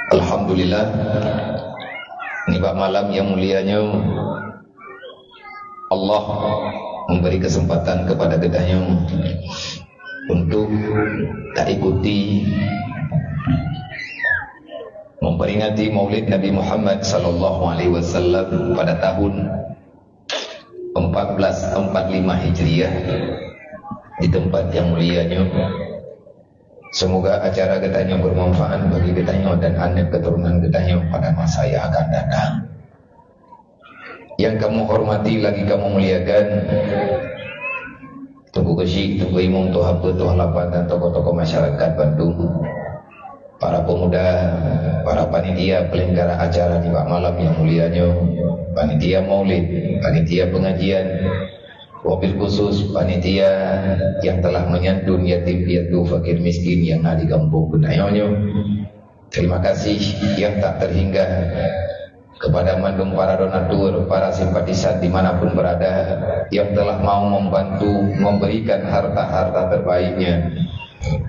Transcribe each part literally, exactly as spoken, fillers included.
Alhamdulillah, nibak malam nyang mulia nyoe, Allah memberi kesempatan kepada kita nyoe untuk taikuti memperingati Maulid Nabi Muhammad sallallahu alaihi wasallam pada tahun empat belas empat lima Hijriah di tempat yang mulia nyoe. Semoga acara geutanyoe bermanfaat bagi geutanyoe dan aneuk keturunan geutanyoe pada masa yang akan datang. Yang kamoe hormati lagi kamoe muliakan Teungku Keuchik, Teungku Imum, Tuha Peuet, Tuha Lapan dan tokoh-tokoh masyarakat bandum, para pemuda, para panitia penyelenggara acara nibak malam yang mulia nyoe, panitia maulid, panitia pengajian, wabil khusus panitia yang telah menyantun yatim piatu fakir miskin yang na di kampung geutanyoe nyoe. Terima kasih yang tak terhingga kepada mandum para donatur, para simpatisan di mana pun berada yang telah mau membantu memberikan harta-harta terbaiknya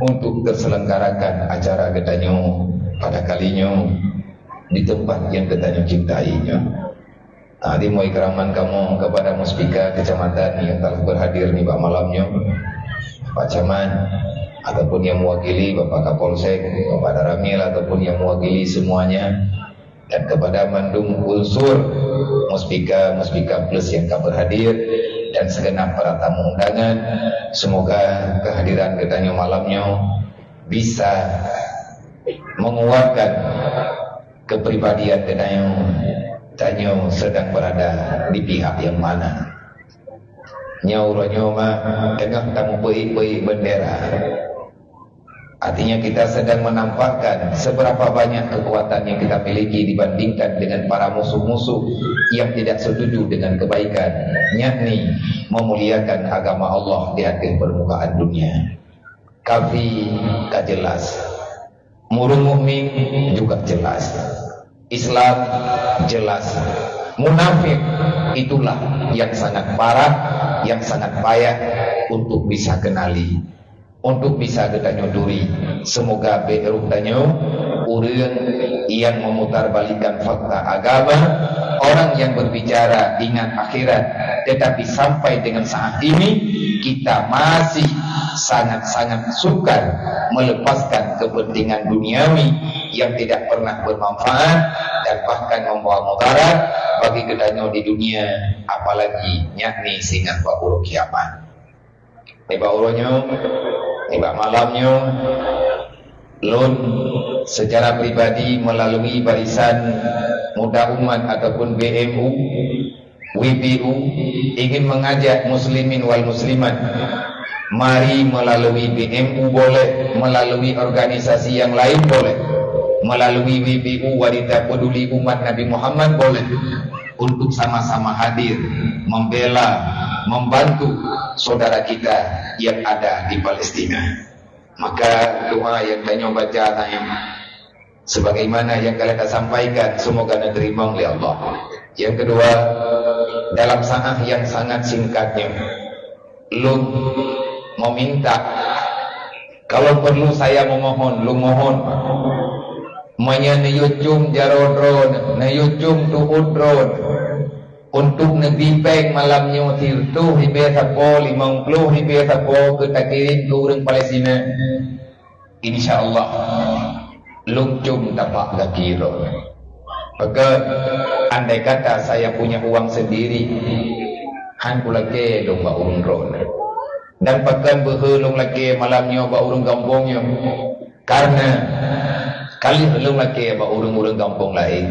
untuk terselenggarakan acara geutanyoe pada kali nyoe di tempat yang geutanyoe cintai nyoe. Hadirin muikraman kamoe kepada Muspika Kecamatan yang telah berhadir nibak malam nyoe, Pak Camat, ataupun yang mewakili Bapak Kapolsek, Bapak Daramil, ataupun yang mewakili semuanya, dan kepada mandum unsur Muspika, Muspika Plus yang ka berhadir, dan segenap para tamu undangan. Semoga kehadiran geutanyoe malam nyoe bisa menguatkan kepribadian geutanyoe, tanyoe sedang berada di pihak yang mana. Nyoe uroe nyoe mak teungoh tameupeuék-peuék bendera. Artinya kita sedang menampakkan seberapa banyak kekuatan yang kita miliki dibandingkan dengan para musuh-musuh yang tidak setuju dengan kebaikan, yakni memuliakan agama Allah di atas permukaan dunia. Kafir ka jelas. Ureuëng mukmin juga jelas. Islam jelas. Munafik itulah yang sangat parah, yang sangat payah untuk bisa kenali, untuk bisa geutanyoe turi. Semoga bék roh tanyoe ureuëng yang memutarbalikkan fakta agama, orang yang berbicara ingat akhirat, tetapi sampai dengan saat ini kita masih sangat-sangat sukar melepaskan kepentingan duniawi yang tidak pernah bermanfaat dan bahkan membawa mudarat bagi geutanyoe di dunia, apalagi yakni singoh bak uroe kiamat. Nibak uroe nyoe, nibak malam nyoe, lôn secara pribadi melalui Barisan Muda Umat ataupun B M U, W B U, ingin mengajak muslimin wal muslimat, mari melalui B M U boleh, melalui organisasi yang lain boleh, melalui W B U, Wanita Peduli Umat Nabi Muhammad boleh, untuk sama-sama hadir membela, membantu saudara kita yang ada di Palestina. Maka doa yang tanyoe baca tadi, sebagaimana yang ka lheueh tasampaikan, semoga diterima oleh Allah. Yang kedua, dalam saat yang sangat singkatnya, lôn meminta, kalau perlu saya memohon, lôn mohon, meunyoe neuyue com jaroe droeneuh, neuyue com tuôt droeneuh, untuk neubi péng malam nyoe sireutôh ribée sapo, limong ploh ribée sapo keu takirém keu ureuëng Palestina. Insya Allah, lôn com tapak gaki droeneuh. Pakon, andai kata saya punya uang sendiri, han kulakée lôn bak ureuëng droeneuh. Dan pakon beuhe lôn lakée malam nyoe bak ureuëng gampông nyoe? Karena ka lheueh lôn lakée bak ureuëng-ureuëng gampông laén.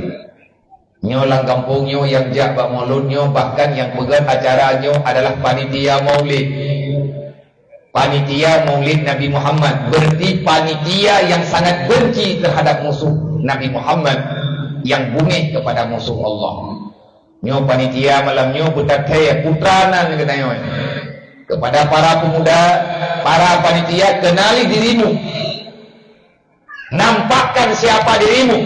Nyoe lam gampông nyoe nyang jak bak maulud nyoe, bahkan nyang peugét acara nyoe adalah panitia maulid. Panitia maulid Nabi Muhammad, berarti panitia yang sangat benci terhadap musuh Nabi Muhammad, yang bungéh kepada musuh Allah. Nyoe panitia malam nyoe beutathée putra nan geutanyoe kepada para pemuda, para panitia, kenali dirimu. Nampakkan siapa dirimu.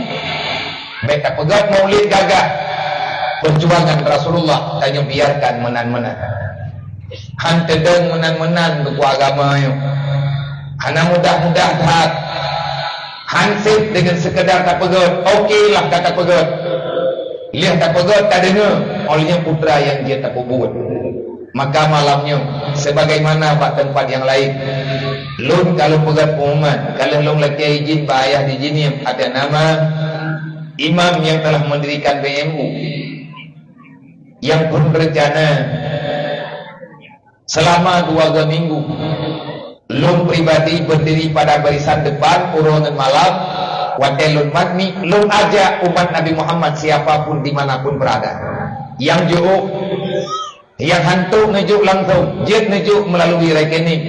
Bék tapeugét maulid gagah. Perjuangan Rasulullah tanyoe biarkan meunan-meunan. Han teudong meunan-meunan buku agama nyoe. Hana mudah-mudah that. Ha Anseb deungon sekedar tapeugét, oke lah ka tapeugét. Lheueh tapeugét, tadeungoe, óh lheueh nyan peue nyang jeuet tapeubuet. Maka malam nyoe, sebagaimana bak teumpat nyang laén, lôn ka lôn peugét pengumuman, ka lheueh lôn lakée izin bak ayah di Jeunieb atas nama imam nyang telah mendirikan B M U, nyang peurencana selama dua minggu, lôn pribadi berdiri pada barisan depan uroe ngon malam, watée lôn mat mi, lôn ajak umat Nabi Muhammad siapa pun di mana pun berada. Nyang jok, nyang hantom neujok langsong, jeuet neujok melalui rekening.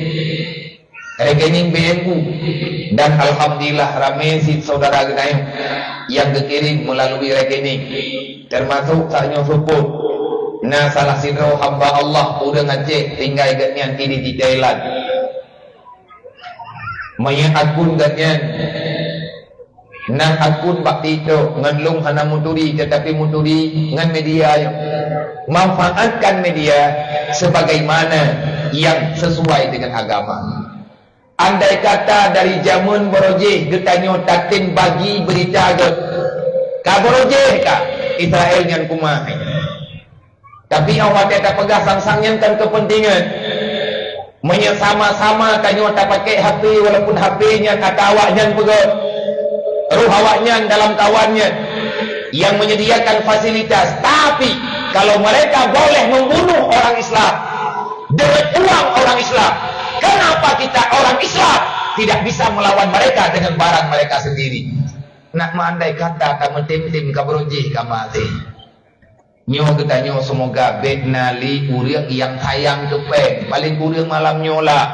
Rekening B M U. Dan alhamdulillah, ramé cit syedara geutanyoe nyang geukirém melalui rekening, teumasok tanyoe seupôt na salah sidroe hamba Allah ureuëng Aceh, tinggai gobnyan kini di Thailand. Meunyoe akun gobnyan, na akun bak TikTok, ngon lôn hana meuturi, tetapi meuturi ngon media nyoe. Manfaatkan media sebagaimana nyang sesuai dengan agama. Andai kata dari jameun barô jih geutanyoe tatem bagi beurita gét, ka barô jih ka Israel nyan kumahe. Tapi óh watée tapeugah sang-sang nyan kan keupeuntengan. Meunyoe sama-sama tanyoe tapaké H P, walaupun H P nyan atawa awaknyan peugét, roh awaknyan dalam kawan nyan yang menyediakan fasilitas. Tapi kalau mereka boleh membunuh orang Islam dengan uang orang Islam, kenapa kita orang Islam tidak bisa melawan mereka dengan barang mereka sendiri? Nak meundai kata tameutem-tem ka barô jih ka maté. Nyoe geutanyoe seumoga bék na lé ureuëng nyang sayang keu péng, paléng kureueng malam nyoe lah.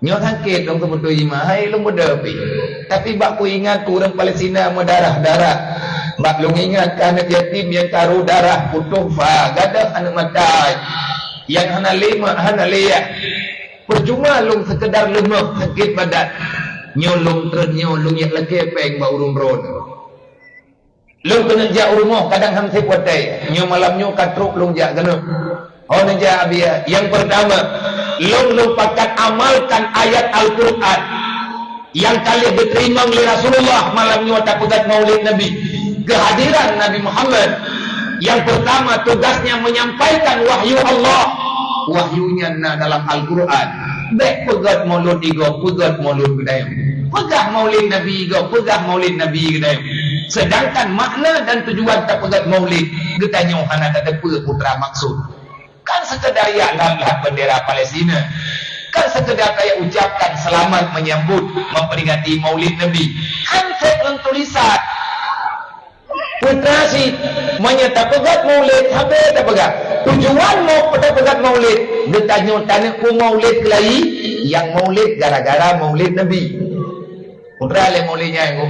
Nyoe sakét lôn keubeutôi jih mah, hai lôn beudôh pih. Tapi bak kuingat keu ureuëng Palestina meudarah-darah. Bak lôn ingat keu aneuëk yatim nyang karu darah putôh fa, gadôh aneuëk matai. Nyang hana lé mak, hana lé yah. Peucuma lôn seukeudar leumoh sakét badan. Nyoe lôn treun nyoe lôn jak lakée péng bak ureuëng droeneuh. Lôn keuneuk jak u rumoh, kadang han sép watée. Nyoe malam nyoe ka trok lôn jak keunoe. Ho neujak, Abi, ya? Nyang peurtama, lôn lôn pakat amalkan ayat Al-Qur'an nyang ka lheueh geuteurimong lé Rasulullah malam nyoe tapeugét Maulid Nabi, keuhadiran Nabi Muhammad. Nyang peurtama, tugasnya menyampaikan wahyu Allah. Wahyu nyan na dalam Al-Qur'an. Bék peugét Maulud igoe, peugét Maulud geutanyoe. Peugah Maulid Nabi igoe, peugah Maulid Nabi geutanyoe. Sedangkan makna dan tujuan tapeugét Maulid, geutanyoe hana tateupeue peue teuma maksud. Kan sekedar jak lham-lham bendera Palestina. Kan sekedar tajak ucapkan selamat menyambut, memperingati Maulid Nabi. Han sép ngon tulisan. Putra si, meunyoe tapeugét Maulid, sabe tapeugah. Tujuan mau tapeugét Maulid, geutanyoe taneuk peue Maulid keulayi, nyang Maulid gara-gara Maulid Nabi. Putra lé Maulid nyan,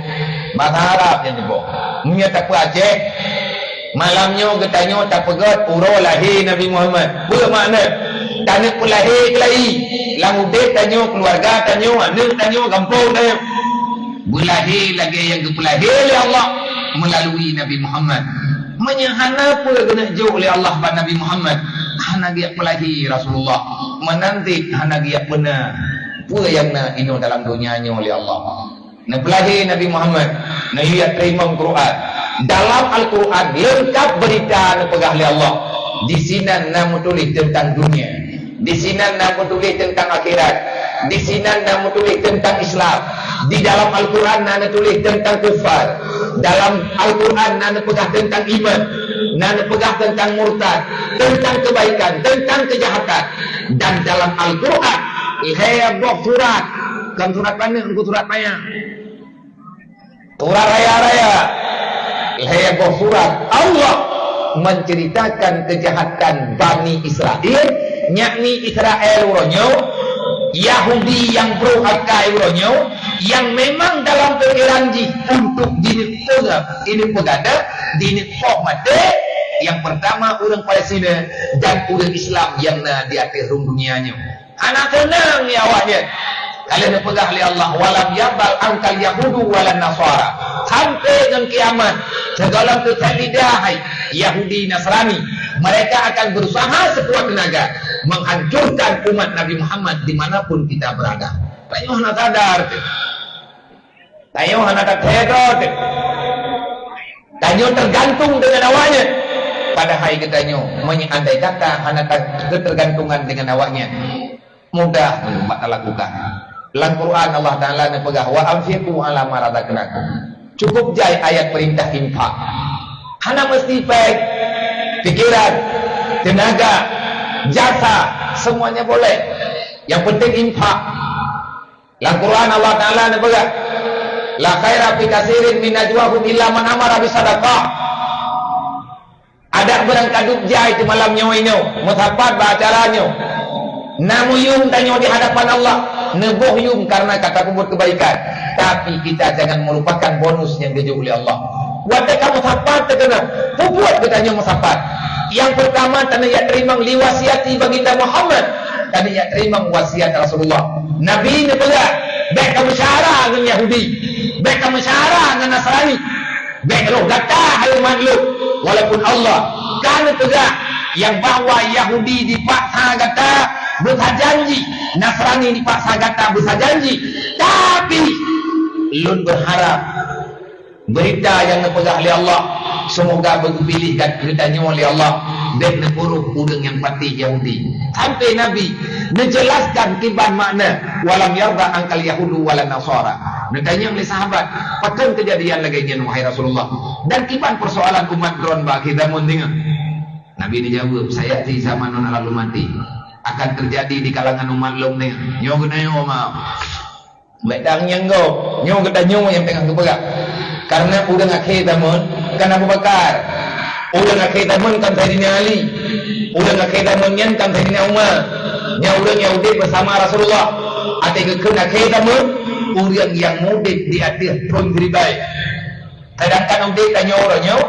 bahasa Arab nyan diboh. Meunyoe tapeugah Aceh, malam nyoe geutanyoe tapeugét uroe lahé Nabi Muhammad. Peue makna? Taneuk peulahé keulayi lam udeb tanyoe, keuluwarga tanyoe, aneuëk tanyoe, gampông tanyoe. Beulahé lagée nyang geupeulahé lé Allah meulalu Nabi Muhammad. Meunyoe hana peue geuneuk jok lé Allah bak Nabi Muhammad, hana geujak peulahé Rasulullah. Meunan cit hana geujak peuna peue nyang na inoe dalam donya nyoe lé Allah. Neupeulahé Nabi Muhammad, neuyue teurimong Quran. Dalam Al-Quran leungkap beurita neupeugah lé Allah. Disinan na meutuléh teuntang dunia. Disinan na meutuléh teuntang akhirat. Disinan na meutuléh teuntang Islam. Di dalam Al-Quran na neutuléh teuntang kufar. Dalam Al-Quran na neupeugah teuntang iman. Na neupeugah teuntang murtad, teuntang keubaikan, teuntang keujahatan. Dan dalam Al-Quran lhée boh surat, kon surat paneuk, kon surat payah. Surat raya-raya. Lhée boh surat Allah menceritakan kejahatan Bani Israel, yakni Israel uroe nyoe, Yahudi nyang brôk akai uroe nyoe, nyang memang dalam pikiran jih untuk jineuk peugah, jineuk peugadôh, jineuk poh maté, nyang peurtama ureuëng Palestina dan ureuëng Islam nyang na di ateueh rhueng dunia nyoe. Hana seunang nyan awaknyan. Ka lheueh neupeugah lé Allah, "Walam yarbal ankal yahudu walan nasara." Sampai ngon kiamat, sigohlom teusét lidah hai Yahudi Nasrani, mereka akan berusaha sekuat tenaga menghancurkan umat Nabi Muhammad di mana pun kita berada. Tanyoe hana sadar teuh. Tanyoe hana tathèe droe teuh. Tanyoe teugantung deungon awaknyan. Padahai geutanyoe, meunyoe andai kata hana ta-, teugantungan deungon awaknyan, mudah bak talakukan. Lam Quran Allah Taala neupeugah, "Wa anfiqu ala ma razaqnakum." Cukup jai ayat peurintah infak. Hana meusti péng, pikiran, teunaga, jasa, semuanya boleh. Yang penting infak. Lam Quran Allah Taala neupeugah, "La khaira fi katsirin min najwahum illa man amara bisadaqah." Adak beurangkaduek jai teuh malam nyoe inoe, meusapat bak acara nyoe. Na meuyuem tanyoe di hadapan Allah, neuboh yuem karena ka tapeubuet keubaikan. Tapi kita jangan melupakan bonus nyang geujok lé Allah. Watèe ka meusapat teuh keunoe, peubuet geutanyoe meusapat. Nyang peurtama, tanyoe jak teurimong li wasiati Baginda Muhammad, tanyoe jak teurimong wasiat Rasulullah. Nabi neupeugah, "Bèk kameusyara ngon Yahudi, bèk kameusyara ngon Nasrani." Bèk roh gata, hai umat lôn. Walaupun Allah ka neupeugah nyang bahwa Yahudi dipaksa gata beusajanji, Nasrani dipaksa gata beusajanji, tapi lôn beuharap beurita nyang neupeugah lé Allah, seumoga beugeupiléh geutanyoe lé Allah, bèk neupuruh ureuëng nyang patéh Yahudi. Sampai Nabi neujelaskan kiban makna, "Walam yarda angkal yahudu walan nasara." Neutanyong lé sahabat, "Pakon keujadian lagèe nyan, wahai Rasulullah? Dan kiban peusoalan umat droen bak akhé zaman deungon?" Nabi neujaweueb, "Sayati zamanun alal ummati." Akan teujadi di kalangan umat lôn deungon. Nyoe geutanyoe ma. Bèk dang nyang gob. Nyoe geutanyoe nyang teungoh geupeugah. Karena ureuëng akhé zaman kan Abu Bakar. Ureuëng akhé zaman kan Saidina Ali. Ureuëng akhé zaman nyan kan Saidina Umar. Nyan ureuëng nyang udép beusama Rasulullah. Até geukheun akhé zaman, ureuëng nyang udép di ateueh thôn siribèe. Sedangkan udép tanyoe uroe nyoe,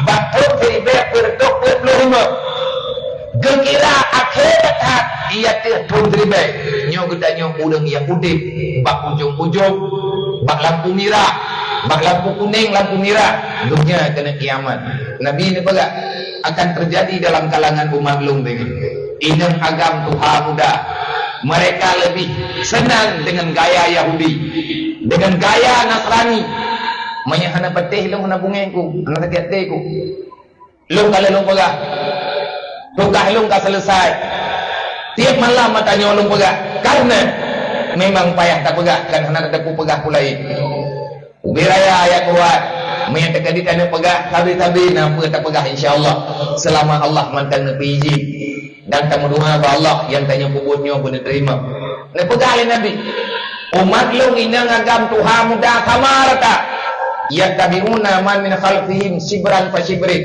bak thôn siribèe peureutôh peuet ploh limong. Geukira akhé that, iya teuh thôn siribèe. Nyoe geutanyoe ureuëng nyang udép bak ujong-ujong, bak lampu mirah, bak lampu kunéng, lampu mirah, donya keuneuk kiamat. Nabi neupeugah, akan teujadi dalam kalangan umat lôn deungon. Inong agam tuha muda, mereka lebih senang dengan gaya Yahudi, dengan gaya Nasrani. Meunyoe hana patéh lôn, hana beungèh ku, hana sakét até ku. Lôn ka lheueh lôn peugah, tugaih lôn ka seuleusai. Tiep malam mata nyoe lôn peugah, karena memang payah tapeugah, kan hana tateupeue peugah peue laén. Ubé raya ayat kuat. Meunyoe teukeudi taneuk peugah, sabe-sabe na peue tapeugah, insya Allah, seulama Allah mantong neupeuijin. Dan tameudoa bak Allah nyang tanyoe peubuet nyoe beuneuteurima. Neupeugah lé Nabi, "Umat lôn inong agam tuha muda sama rata. Yattabi'una man min khalfihim shibran fa shibrin."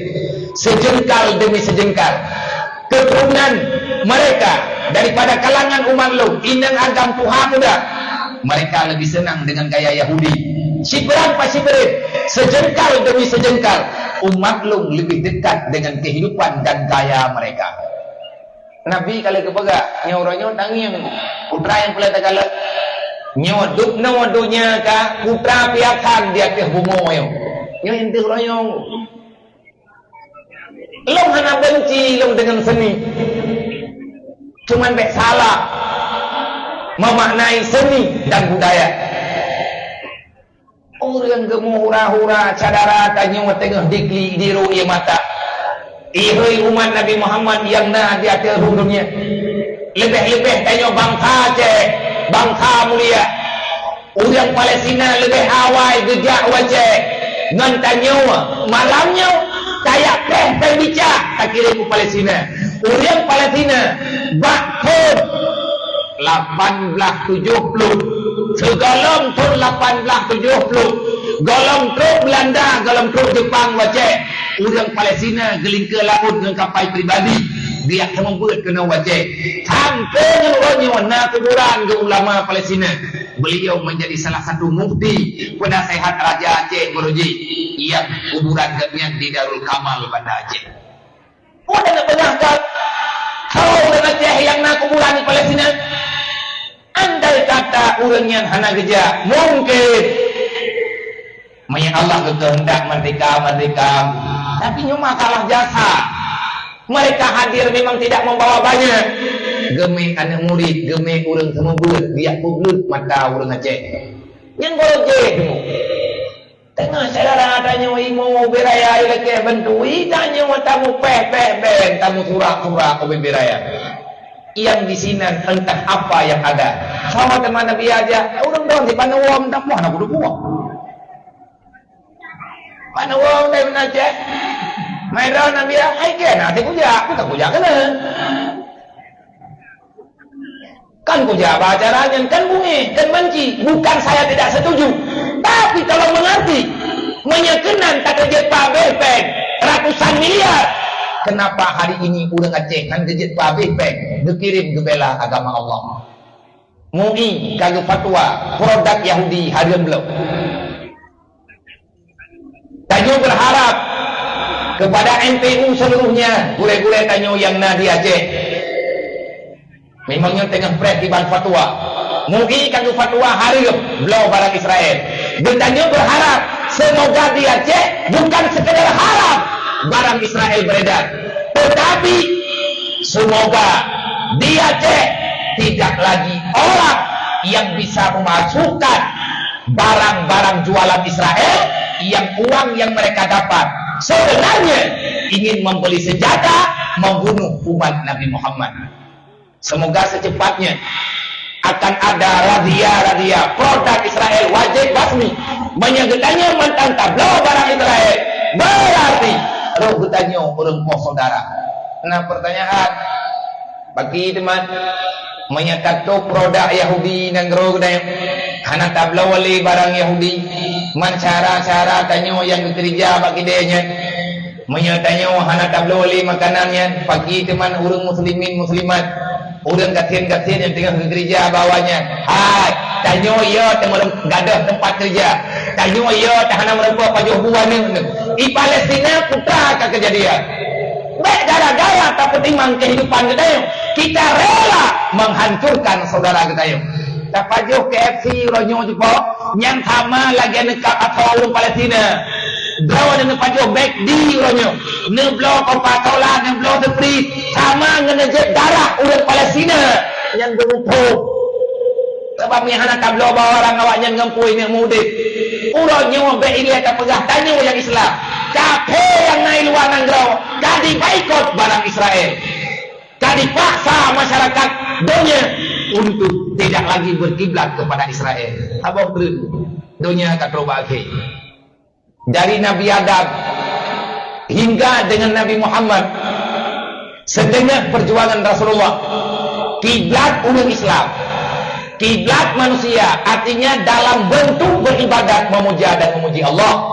Sejeungkal demi sejeungkal. Keturunan mereka daripada kalangan umat lôn, inong agam tuha muda, mereka lebih senang dengan gaya Yahudi. Shibran fa shibrin, sejeungkal demi sejeungkal, umat lôn lebih dekat dengan kehidupan dan gaya mereka. Nabi ka lheueh geupeugah, nyoe uroe nyoe tangieng, putra nyang peuleueh takalon. Nyoe dubnoe donya ka, putra piasan di ateueh bumoe nyoe. Nyoe nyang deuh uroe nyoe. Lôn hana benci lôn deungon seni. Cuman bèk salah memaknai seni dan budaya. Ureuëng geumeuhura-hura syedara tanyoe teungoh diklik diru ié mata. Ihôi umat Nabi Muhammad nyang na di ateueh rhueng donya. Leubeh-leubeh tanyoe bansa Aceh, bansa mulia. Ureuëng Palestina leubeh awai geujak u Aceh ngon tanyoe. Malam nyoe tajak preh teubica takirém u Palestina. Ureuëng Palestina bak thon lapan blaih tujoh ploh, sigohlom thon lapan blaih tujoh ploh, gohlom trok Beulanda, gohlom trok Jeupang u Aceh, ureuëng Palestina geulingka laôt ngon kapai pribadi, geujak seumeubeuet keunoe u Aceh. Sampoe ngon uroe nyoe na kuburan geuh ulama Palestina. Beliau menjadi salah satu mufti, penasehat Raja Aceh Meureuji, nyang kuburan geuhnyan di Darul Kamal, Banda Aceh. Peue nyang neupeugah kah? Soe ureuëng Aceh nyang na kuburan di Palestina? Andai kata ureuëng nyan hana geujak, mungkin meunyoe Allah geukeuheundak merdeka, merdeka. Tapi nyoe masalah jasa. Mereka hadir memang tidak membawa banyak. Geumé aneuëk murit, geumé ureuëng seumeubeuet, geujak peubeuet mata ureuëng Aceh. Nyan baru jih tu. Ubé raya ilakée bantu, i tanyoe tamupéh-péh beng, tamusurak-surak ubé-ubé raya. Nyang di sinan entah apa yang ada. Sama teuma Nabi aja, ureuëng dong di Panuwom, tak moh na kudu buah. Panuwom dai meunan cek. Mai droe Nabi, hai kena, ti kujak, bukan kujak kena. Kan kujak bak acara nyan, kan bungéh, kan banci. Bukan saya tidak setuju. Tapi tolong mengerti, meunyoe keunan ka teujeuet pabéh péng ratusan miliar, kenapa hari ini ureuëng Aceh hana teujeuet pabéh péng geukirém geubela agama Allah? MUI ka geufatwa produk Yahudi hareuem bloe. Tanyoe berharap kepada N P U seluruhnya, gurée-gurée tanyoe nyang na di Aceh. Memang nyoe teungoh preh kiban fatwa. MUI ka geufatwa hareuem bloe barang Israel. Geutanyoe berharap semoga di Aceh bukan sekedar haram barang Israel beredar, tetapi semoga di Aceh tidak lagi orang yang bisa memasukkan barang-barang jualan Israel yang uang yang mereka dapat sebenarnya ingin membeli senjata membunuh umat Nabi Muhammad. Semoga secepatnya akan ada razia-razia produk Israel wajib basmi. Meunyoe geutanyoe mantong tabloe barang Israel, berarti roh geutanyoe ureuëng poh saudara. Nah, pertanyaan, bagi teman, meunyoe tatôb produk Yahudi nanggroe geutanyoe, hana tabloe lé barang Yahudi, man cara-cara tanyoe nyang geukeurija bak kidée nyan. Meunyoe tanyoe hana tabloe lé makanan nyan, paki teuma ureuëng muslimin muslimat, ureuëng gasien-gasien nyang teungoh geukeurija bak awaknyan. Hai, tanyoe yo teuma gadôh teumpat keurija. Tanyoe yo tahana meureumpok pajoh bu aneuk nyoe. Di Palestina putra ka keujadian. Bék gara-gara tapeutimang kehidupan geutanyoe, kita rela menghancurkan saudara geutanyoe. Tapajoh K F C uroe nyoe cupo, nyang sama lagée neukab asoe ureuëng Palestina. Droe neupajoh bék di uroe nyoe. Neubloe Coca-Cola, neubloe Sprite, sama ngon neujép darah ureuëng Palestina nyang geumuphom. Sabab meuhana tabloe bak awaknyan ngon peue neuk mudeb. Uroe nyoe bék ilée tapeugah tanyoe nyang Islam. Kafé nyang na i luwa nanggroe ka dibaikot barang Israel. Ka dipaksa masyarakat donya untuk tidak lagi berkiblat kepada Israel. Saboh treun donya ka trok bak akhé. Dari Nabi Adam hingga dengan Nabi Muhammad, setengah perjuangan Rasulullah, kiblat ureuëng Islam, kiblat manusia, artinya dalam bentuk beribadat, memuja dan memuji Allah.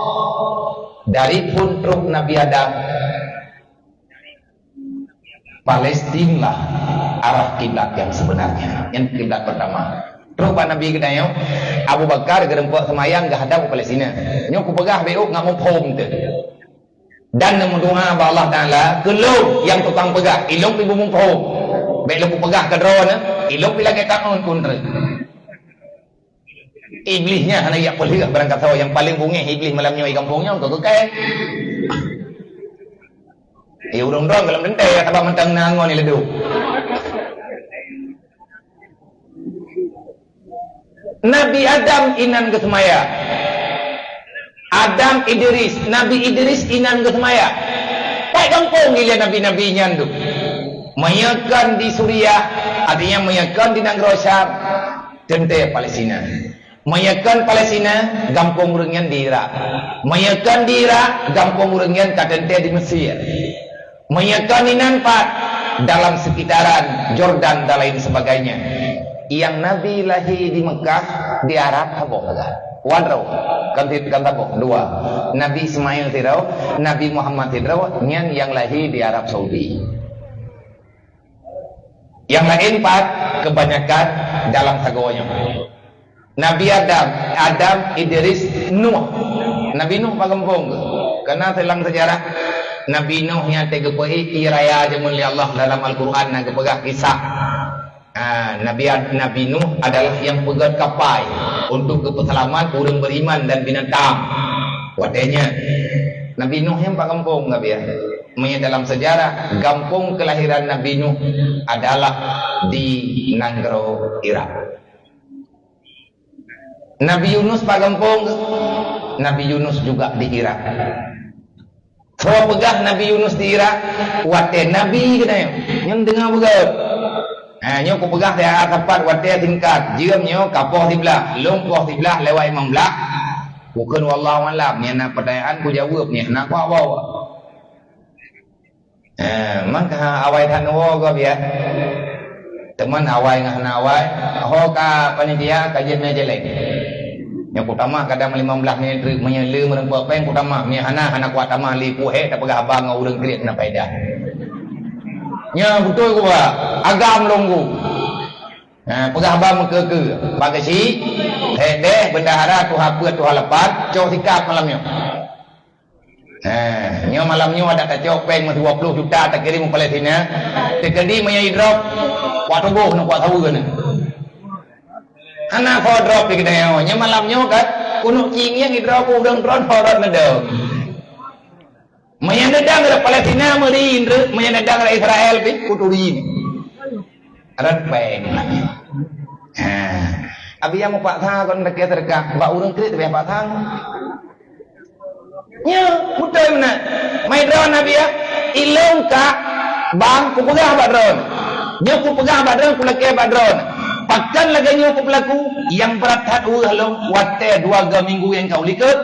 Dari pun trok Nabi Adam, Palestina lah arah kiblat yang sebenarnya. Yang kiblat pertama. Trok bak Nabi geutanyoe, Abu Bakar geureumpok seumayang geuhadap u Palestina. Nyoe kupeugah bék ngat muphom teuh. Dan neumeudoá bak Allah Taala, keu lôn nyang tukang peugah, ilôn pih beumuphom. Bék lôn kupeugah keu droeneuh, ilôn pih lagée taun kun treuk. Iblih nyan hana jak peulheueh barangkasoe nyang paleng bungéh Iblih malam nyoe di gampông nyoe keu keukai. Eh, ureuëng droe gohlom teuntée ya, sabab mantong na ngon ileudok. Nabi Adam inan geuseumaya. Adam Idris, Nabi Idris inan geuseumaya. Pat gampông ilée nabi-nabi nyan tu. Meunyoe kon di Suriah, artinya meunyoe kon di nanggroe Syam, teuntée Palestina. Meunyoe kon Palestina, gampông ureuëng nyan di Irak. Meunyoe kon di Irak, gampông ureuëng nyan ka teuntée di Mesir. Meunyoe kon inan pat, dalam sekitaran Jordan dan lain sebagainya. Nyang Nabi lahé di Mekah, di Arab saboh sagai. Wan droe, kon sit-, kon saboh, dua. Nabi Ismail sidroe, Nabi Muhammad sidroe, nyan nyang lahé di Arab Saudi. Nyang laén pat, kebanyakan dalam sagoe nyoe. Nabi Adam, Adam, Idris, Nuh. Nabi Nuh pat gampông geuh? Kana silang sejarah, Nabi Nuh nyang teugeupeuék ié raya jameun lé Allah dalam Al-Quran na geupeugah kisah. Ah, Nabi Ad-, Nabi Nuh adalah nyang peugét kapai untuk geupeuseulamat ureuëng beriman dan binatang. Watée nyan, Nabi Nuh nyang pat gampông geuh? Meunyoe dalam sejarah, gampông kelahiran Nabi Nuh adalah di nanggroe Irak. Nabi Yunus pat gampông? Nabi Yunus juga di Irak. Soe peugah Nabi Yunus di Irak? Watée Nabi geutanyoe. Nyan deungoe beugét. Ha, nyoe kupeugah di sapat watée singkat. Jeuem nyoe ka poh siblaih, lôn poh siblaih lewat limong blaih. Bukon wallahu alam, nyang na peutanyaan kujaweueb, nyang na kuwoe. Eh, maka awai that neuwoe gob ya. Teuma awai ngon hana awai, ho ka panitia ka jeuet mé jelek. Nyoe kutamah kadang limong blaih menit treuk, meunyoe le meureumpok péng kutamah, meunyoe hana, hana kuat tamah, li puhé tapeugah haba ngon ureuëng kriet na faedah. Nyoe beutôi kuba, agam longgu. Ha, peugah haba meukeue-keue. Bak keuchik, hék deh, bendahara tuha peuet, tuha lapan, cok sikap malam nyoe. Eh, nyoe malam nyoe adak tacok péng dua puluh juta takirim u Palestina. Teukeudi meunyoe idrop, kuat tuboh nyoe kuat saweue nyoe. Hana kho drop di keudée nyoe. Nyoe malam nyoe kan, kunok cingieng idrop ureuëng droen horot neudong. Meunyoe neudong ureuëng Palestina meuri, meunyoe neudong ureuëng Israel pih kuturi. Rot péng. Ha. Abi nyang mupaksa kon lakée seudeukah bak ureuëng kriet, tapi paksa. Nyoe, beutôi meunan. Mai droen Abi ya. Ilong ka bang kupeugah bak droen. Nyoe kupeugah bak droen, kulakée bak droen. Pakon lagée nyoe kupeulaku, nyang brat that ueh lom watée dua ga minggu nyang ka ulikot.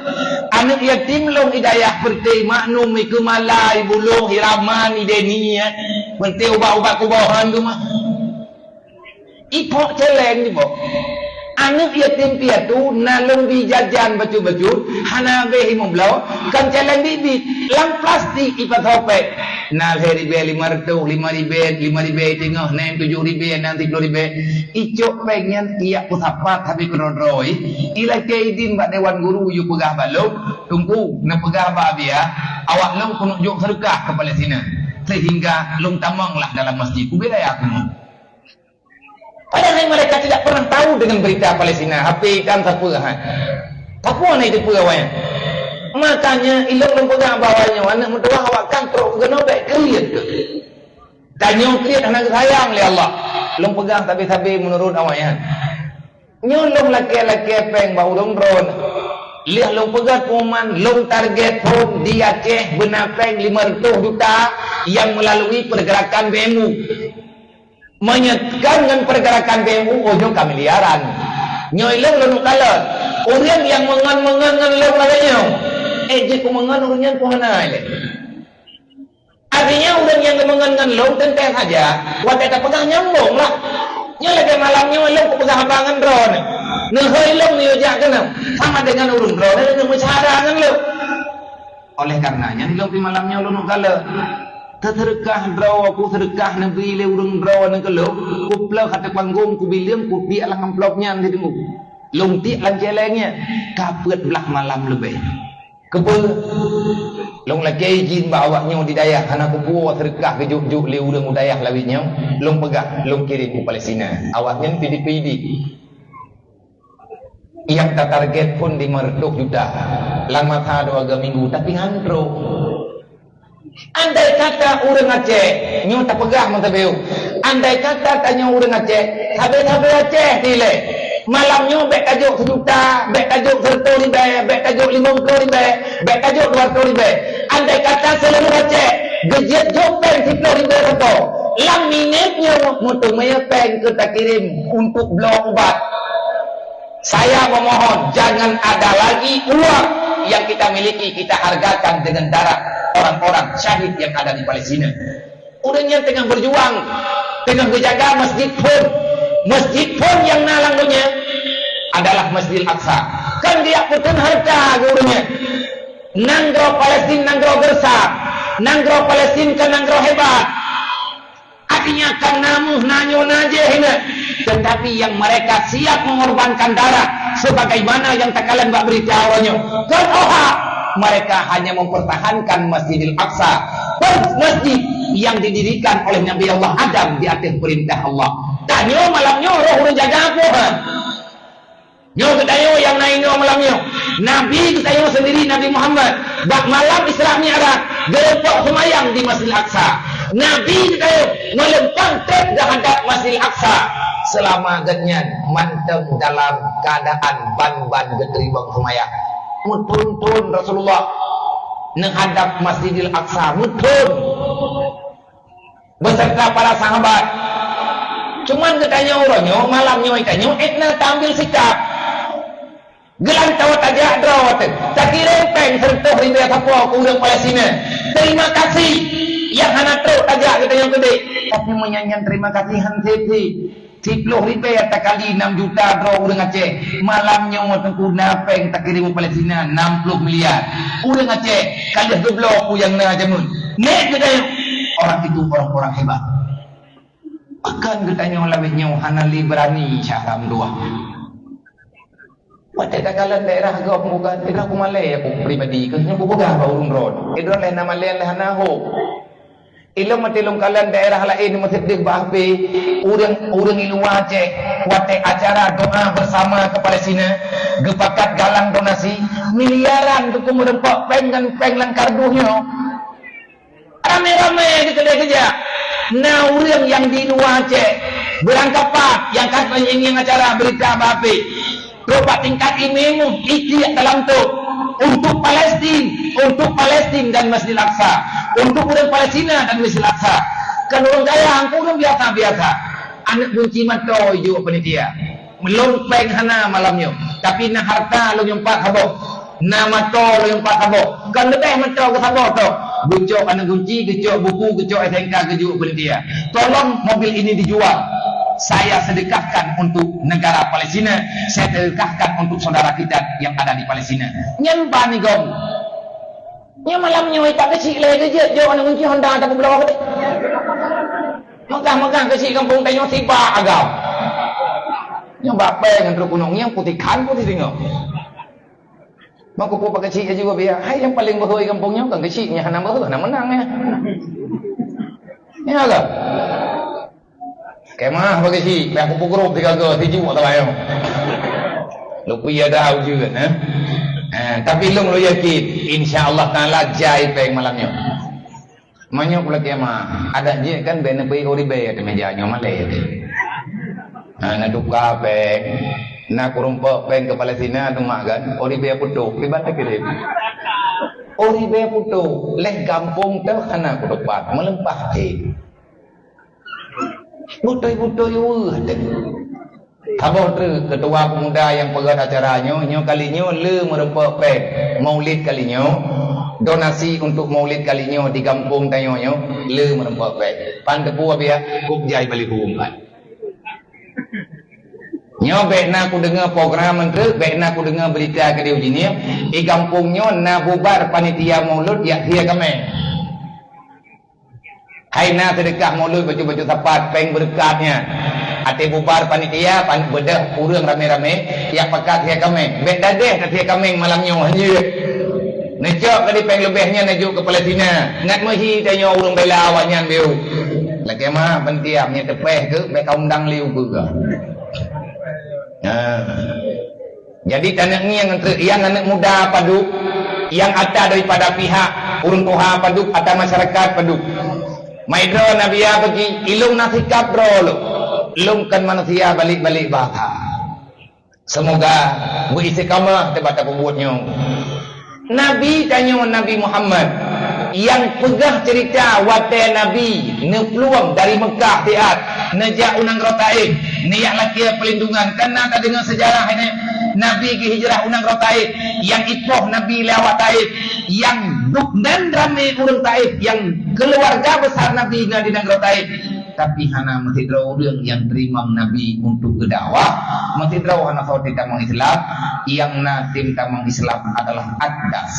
Aneuk yatim lom idayah peureuté maknum, ikeue malai, bulong, hiraman, ideni ya. Peureuté ubat-ubat kubohan tu mah. Ipok celeng jiboh. Aneuk yatim piatu na lôn bi jajan bacut-bacut, hana habéh limong bloe, kon celeng biet-biet, lam plastik ipat hopek. Na lhée ribée lima reutôh, lima ribée, lima ribée teungoh, na nyang tujoh ribée, na nyang siplôh ribée. Icok péng nyan, iyak peusapat habéh keudroe-droe. Ilakée idin bak dewan guru, yue peugah bak lôn, Teungku, neupeugah bak Abi ya, awak lôn keuneuk jok seudeukah keu Palestina, seuhingga lôn tamong lah dalam masjid. Ubé daya keunoe. Padahal mereka tidak pernah tahu dengan berita Palestina. H P kan sapeue hai. Sapeue hana jiteupeue awaknyan. Makanya ilong lôn peugah bahwa nyoe aneuk meutuwah awak kan trok keunoe bèk kriet. Tanyoe kriet hana geusayang lé Allah. Lôn peugah sabe-sabe meunurot awaknyan. Nyoe lôn lakée-lakée péng bak ureuëng droen. Lheueh lôn peugah pengumuman, lôn target phon di Aceh beuna péng lima reutôh juta nyang meulalui pergerakan B M U. Meunyoe kon ngon pergerakan B M U, oh, nyoe ka miliaran. Nyoe ilong lôn kalon. Ureuëng nyang meungon-meungon ngon lôn lagée nyoe, éh, jih keu meungon ureuëng nyan keu hana ilée. Artinya, ureuëng nyang geumeungon ngon lôn teuntée saja, watée tapeugah nyambong lah. Nyoe lagée malam nyoe lôn kupeugah haba ngon droeneuh. Neuhôi lôn neuyue jak keunoe, sama dengan ureuëng droeneuh neumeusyara ngon lôn. Oleh karena nyan, ilong pih malam nyoe lôn kalon. Teuseudeukah droe, kuseudeukah neubri lé ureuëng droeneuh keu lôn, kuplôh ateueh panggong, kubileueng, kutiek lam amplop nyan di teungku. Lôn tiek lam céléng nyan, ka peuet blaih malam leubeh. Keupeue? Lôn lakée idin bak awak nyoe di dayah, hana kupuwoe seudeukah geujok-jok lé ureuëng u dayah lawét nyoe. Lôn peugah, lôn kirém u Palestina. Awak nyan pih dipeuidéh. Nyang tatarget phon lima reutôh juta. Lam masa dua ga minggu, tapi ngan trok. Andai kata ureuëng Aceh, nyoe tapeugah meusabeue. Andai kata tanyoe ureuëng Aceh, sabe-sabe Aceh dilée. Malam nyoe bèk tajok seujuta, bèk tajok seureutôh ribèe, bèk tajok limong ploh ribèe, bèk tajok dua reutôh ribèe. Andai kata seuluruh Aceh geujeuet jok péng siplôh ribèe sapo, lam minét nyoe meuteumé péng keu takirém untuk bloe ubat. Saya memohon, jangan ada lagi uang yang kita miliki, kita hargakan dengan darah orang-orang syahid yang ada di Palestina. Ureuëng nyang teungoh beujuang, teungoh geujaga masjid phon. Masjid phon nyang na lam donya adalah Masjidil Aqsa. Kon geujak peuteun hareuta geuh ureuëng nyan. Nanggroe Palestina nanggroe geureusa, nanggroe Palestina kon nanggroe hebat. Artinya, kon na meuh, na nyoe, na jéh, hina. Tetapi yang mereka siap mengorbankan darah sebagaimana yang takalon bak berita awak nyoe. Kon oha, mereka hanya mempertahankan Masjidil Aqsa, masjid yang didirikan oleh Nabi Allah Adam di atas perintah Allah. Tanyoe malam nyoe roh ureuëng jaga Tuhan. Nyoe geutanyoe nyang na inoe malam nyoe. Nabi geutanyoe sendiri, Nabi Muhammad, bak malam Isra Mi'raj, geureumpok seumayang di Masjidil Aqsa. Nabi geutanyoe meuleumpang trép geuhadap Masjidil Aqsa. Seulama geuhnyan mantong dalam keuadaan ban-ban geuteurimong seumayang. Meuthon-thon Rasulullah neuhadap Masjidil Aqsa, meuthon, beserta para sahabat. Cuman geutanyoe uroe nyoe, malam nyoe tanyoe, ék na taambil sikap. Geulantoe tajak droe teuh, takirém péng seureutôh ribèe sapo keu ureuëng Palestina. Terima kasih nyang hana trok tajak geutanyoe keudéh. Tapi meunyan nyan terima kasih han sép-sép. Siploh ribèe takali nam juta droe ureuëng Aceh. Malam nyoe Teungku na péng takirém u Palestina nam ploh miliar. Ureuëng Aceh ka lheueh geubloe peue nyang na jameun. Nèk geutanyoe, orang itu orang-orang hebat. Pakon geutanyoe lawét nyoe hana lé beurani cara meudoá. Watèe takalon daerah gob bukan, daerah ku malèe aku pribadi, keu nyoe kupeugah bak ureuëng droe. Droe lé na malèe lé hana hôk. Ilôn maté lôn kalon daerah laén meuseudeh bak H P, ureuëng, ureuëng i luwa Aceh, watèe acara doa bersama keu Palestina, geupakat galang donasi, miliaran Teungku meureumpok péng ngon péng lam kardus nyoe. Ramé-ramé geukeudéh keujak. Na ureuëng nyang di luwa Aceh, beurangkapat nyang ka ngieng-ngieng acara beurita bak H P. Trok bak tingkat imeum, itiek dalam tôb. Untuk Palestin, untuk Palestin dan Masjidil Aqsa. Untuk ureuëng Palestina dan Masjidil Aqsa. Kon ureuëng kaya, kon ureuëng biasa-biasa. Aneuk gunci mantong ijok panitia. Lôn péng hana malam nyoe, tapi na harta lôn nyoe pat saboh. Na mantong lôn nyoe pat saboh. Kon leubeh mantong keu saboh tôh. Geucok aneuk gunci, geucok buku, geucok S N K, geujok panitia. Tolong mobil ini dijual. Saya sedekahkan untuk negara Palestina, saya sedekahkan untuk saudara kita yang ada di Palestina. Nyan ban igong. Nyoe malam nyoe tak keuchik lé geujeuet jok aneuk gunci Honda tak peubloe tadi. Megah-megah keuchik gampông tanyoe sibak agam. Nyoe bak péng ngon trok gunong nyang putih khan putih singoh. Mako peue keuchik laju biar. Hai nyang paleng beuhôi gampông nyoe kan keuchik nyang hana beuhôi hana meunang nyan. Nyoe kan? Kemah bagi si, payah peugrôp sigaga, sijuek sagai nyoe. Lupui ada ujeuen, eh. Eh, tapi lôn lôn yakin, insya Allah Taala jai péng malam nyoe. Meunyoe pula kemah, adat jih kan bèk neupeu uribèe ateueh meja nyoe malèe teuh. Ha, na tuka péng, na kurumpok péng keu Palestina teuma kan, uribèe putôh, iban takirém. Uribèe putôh, lheueh gampông teuh hana kutupat, meuleumpah teuh. Beutôi-beutôi weueh teuh. Saboh treuk keutua pemuda nyang peugöt acara nyoe, nyoe kali nyoe le meureumpok péng. Maulid kali nyoe, donasi untuk maulid kali nyoe di gampông tanyoe nyoe, le meureumpok péng. Pan teupeu biar kok jai baliho umpat. Nyoe bèk na kudeungoe program treuk, bèk na kudeungoe beurita keudéh uji nyoe, di gampông nyoe na bubar panitia maulud jak sie kaméng. Hai na seudeukah maulud bacut-bacut sapat, péng beureukat nyan. Até bubar panitia, pan-, beudôh ureuëng ramé-ramé, jak pakat sie kaméng. Bèk dadeh ka sie kaméng malam nyoe, hanjeuet. Neucok ka di péng leubeh nyan neujok keu Palestina. Ngat meuhi tanyoe ureuëng bela awak nyan biu. Lakèe mah, peuntiam nyan teupeh keu, bèk ka undang liu keu ka. Nah. Jadi, taneuk ngieng treuk, nyang aneuk muda padub, nyang ata daripada pihak ureuëng tuha padub, ata masyarakat padub. Maidroe Nabi ya bagi, ilung na sikap droe lôn. Lôn kan manusia balik-balik bahasa. Semoga beristiqamah teuh bak tapeubuet nyoe. Nabi tanyoe Nabi Muhammad, nyang peugah ceurita watèe Nabi neuplueng dari Meukah siat neujak u nanggroe Taif, neujak lakèe peulindungan. Kan na tadeungoe seujarah nyoe, Nabi geuhijrah u nanggroe Taif, nyang ipoh Nabi lé awak Taif, nyang duek nan ramé ureuëng Taif, nyang keuluwarga besar Nabi na di nanggroe Taif. Tapi hana meusidroe ureuëng nyang teurimong Nabi untuk geudakwah, meusidroe hana soe teutamong Islam, nyang na teutamong Islam adalah Akdas.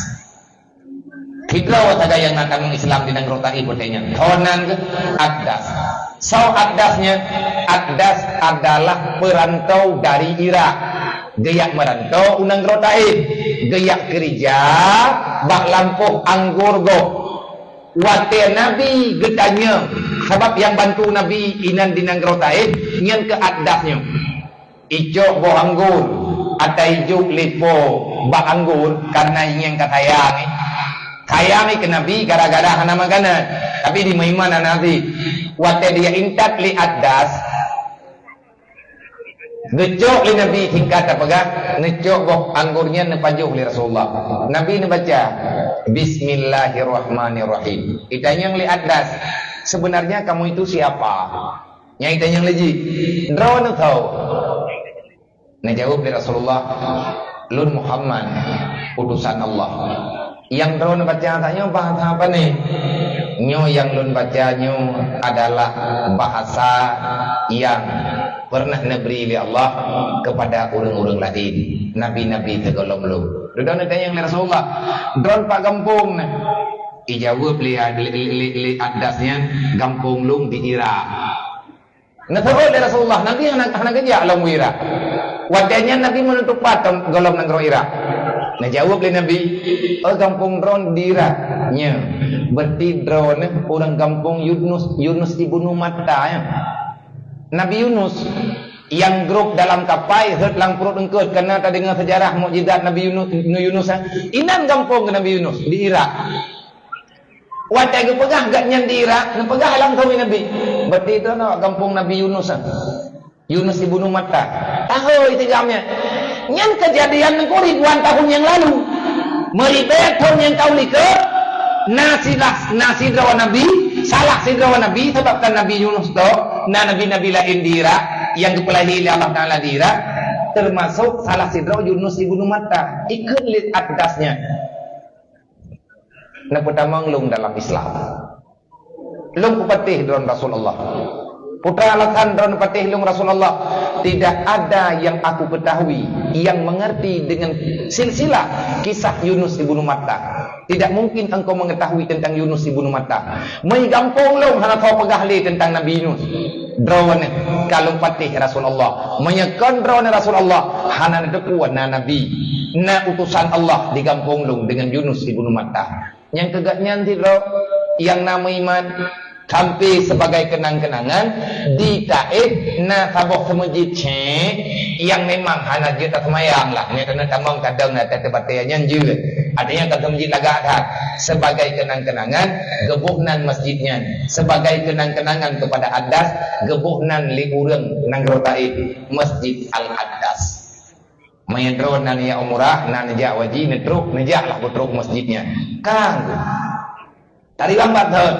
Sidroe sagai nyang na tamong Islam di nanggroe Taif watèe nyan, soe nan geuh? Akdas. Soe Akdas nyan? Akdas adalah peurantau dari Irak. Geujak meurantau u nanggroe Taif. Geujak keurija bak lampôh anggô gob. Watèe Nabi geutanyong, sabab nyang bantu Nabi inan di nanggroe Taif, nyan keuh Akdas nyoe. Icok boh anggô, ata ijok lé po bak anggô, kareuna ingieng ka sayang, eh. Sayang, eh, keu Nabi gara-gara hana makanan, tapi di meuiman hana Nabi. Watèe dia intat lé Akdas, Geucok lé Nabi, singkat tapeugah, neucok boh anggor nyan neupajoh lé Rasulullah. Nabi neubaca, "Bismillahirrahmanirrahim." Itanyong lé Adas, "Sebenarnya kamu itu siapa?" Nyang itanyong lé jih, "Droeneuh soe?" Neujaweueb lé Rasulullah, "Lôn Muhammad, utusan Allah." "Nyang droeneuh baca tanyoe bahasa pane?" "Nyoe nyang lôn baca nyoe adalah bahasa nyang peureunah neubri lé Allah keupada ureuëng-ureuëng laén, nabi-nabi sigohlom lôn." Dudoe neutanyong lé Rasulullah, "Droeneuh pat gampông neuh?" Ijaweueb lé, lé, lé, lé, lé Adas nyan, "Gampông lôn di Irak." Neuseuôt lé Rasulullah, Nabi hana, hana geujak lom u Irak. Watée nyan Nabi meunan teupat gohlom nanggroe Irak. Neujaweueb lé Nabi, "Oh, gampông droeneuh di Irak." "Nyo, berarti droeneuh ureuëng gampông Yunus, Yunus ibnu Matta, nyo?" Nabi Yunus, nyang grob dalam kapai, rhot lam pruet eungkôt, kana tadeungoe seujarah mukjizat Nabi Yunus, Yunus, ha? Inan gampông Nabi Yunus di Irak. Watée geupeugah gobnyan di Irak, neupeugah langsong lé Nabi, "Berarti droeneuh gampông Nabi Yunus, ha? Yunus ibnu Matta." Tahu itu gamnya. Nyan kejadian nangku ribuan tahun yang lalu. Meuribée thon nyang ka u likot, na silah, na sidroe nabi, salah sidroe nabi, sabab kan Nabi Yunus tu, na nabi-nabi laén di Irak nyang geupeulahé lé Allah Taala di Irak, termasuk salah sidroe Yunus ibnu Matta. Ikheun lé Adas nyan. Neupeutamong lôn dalam Islam. Lôn kupatéh droeneuh Rasulullah. Peue alasan droeneuh patéh lôn Rasulullah? Tidak ada yang aku ketahui yang mengerti dengan silsilah kisah Yunus ibnu Matta. Tidak mungkin engkau mengetahui tentang Yunus ibnu Matta. Meunyo gampông lôn hana soe peugah lé tentang Nabi Yunus. Droeneuh ka lôn patéh Rasulullah. Meunyo kon droeneuh Rasulullah, hana neuteupeue na nabi, na utusan Allah di gampông lôn deungon Yunus ibnu Matta. Nyang keu gobnyan sidroe nyang na meuiman, sampai sebagai kenang-kenangan, di Taif na saboh seumeujid cék nyang memang hana jeuet taseumayang lah. Nyoe keuneuk tamong kadang na teubatée nyan jeuet. Artinya ka seumeujid lagak that. Sebagai kenang-kenangan, geuboh nan masjid nyan. Sebagai kenang-kenangan kepada Adas, geuboh nan lé ureuëng nanggroe Taif, Masjid Al-Adas. Meunyo droe na neujak umrah, na neujak haji, neutrok, neujaklah beutrok masjid nyan. Kang. Tari lambat thon.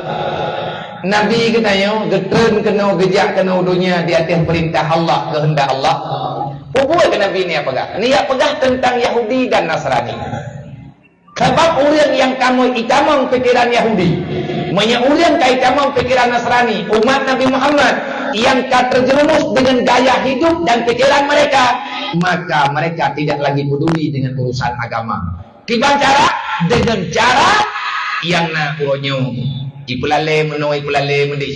Nabi geutanyoe geutreun keunoe, geujak keunoe donya di ateueh peurintah Allah, keuheundak Allah. Peue buet keu Nabi neujak peugah? Neujak peugah teuntang Yahudi dan Nasrani. Sabab ureuëng nyang kamoe itamong pikeran Yahudi, meunyo ureuëng ka itamong pikeran Nasrani, umat Nabi Muhammad, nyang ka terjerumus dengan gaya hidup dan pikeran mereka, maka mereka tidak lagi peduli dengan urusan agama. Kiban cara? Dengan cara nyang na uroe nyoe. Ipeulalé meunoe, ipeulalé meudéh.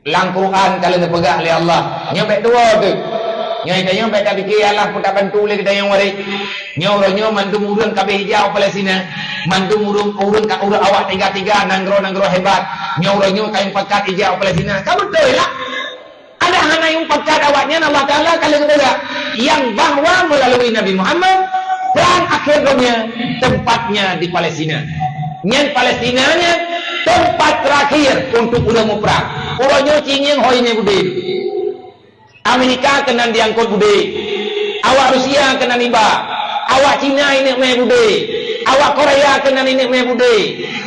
Lam Quran ka lheueh neupeugah lé Allah, nyoe bék tuwoe teuh. Nyoe tanyoe bék tapike Allah peue tabantu lé geutanyoe waréh. Nyoe uroe nyoe mandum ureuëng ka abéh ijak u Palestina. Mandum ureuëng, ureuëng ka ureuëng awak tiga-tiga, nanggroe-nanggroe hebat. Nyoe uroe nyoe ka mupakat ijak u Palestina. Ka beutôi lah. Ada hana mupakat awaknyan, Allah Taala ka lheueh geupeugah nyang bahwa melalui Nabi Muhammad, perang akhir dunia tempatnya di Palestina. Nyan Palestina nyan tempat terakhir untuk ureuëng muprang. Uroe nyoe ci ngieng hôi nyan budé. Amerika keunan diangkot budé. Awak Rusia keunan iba. Awak Cina ineuk mé budé. Awak Korea keunan ineuk mé budé.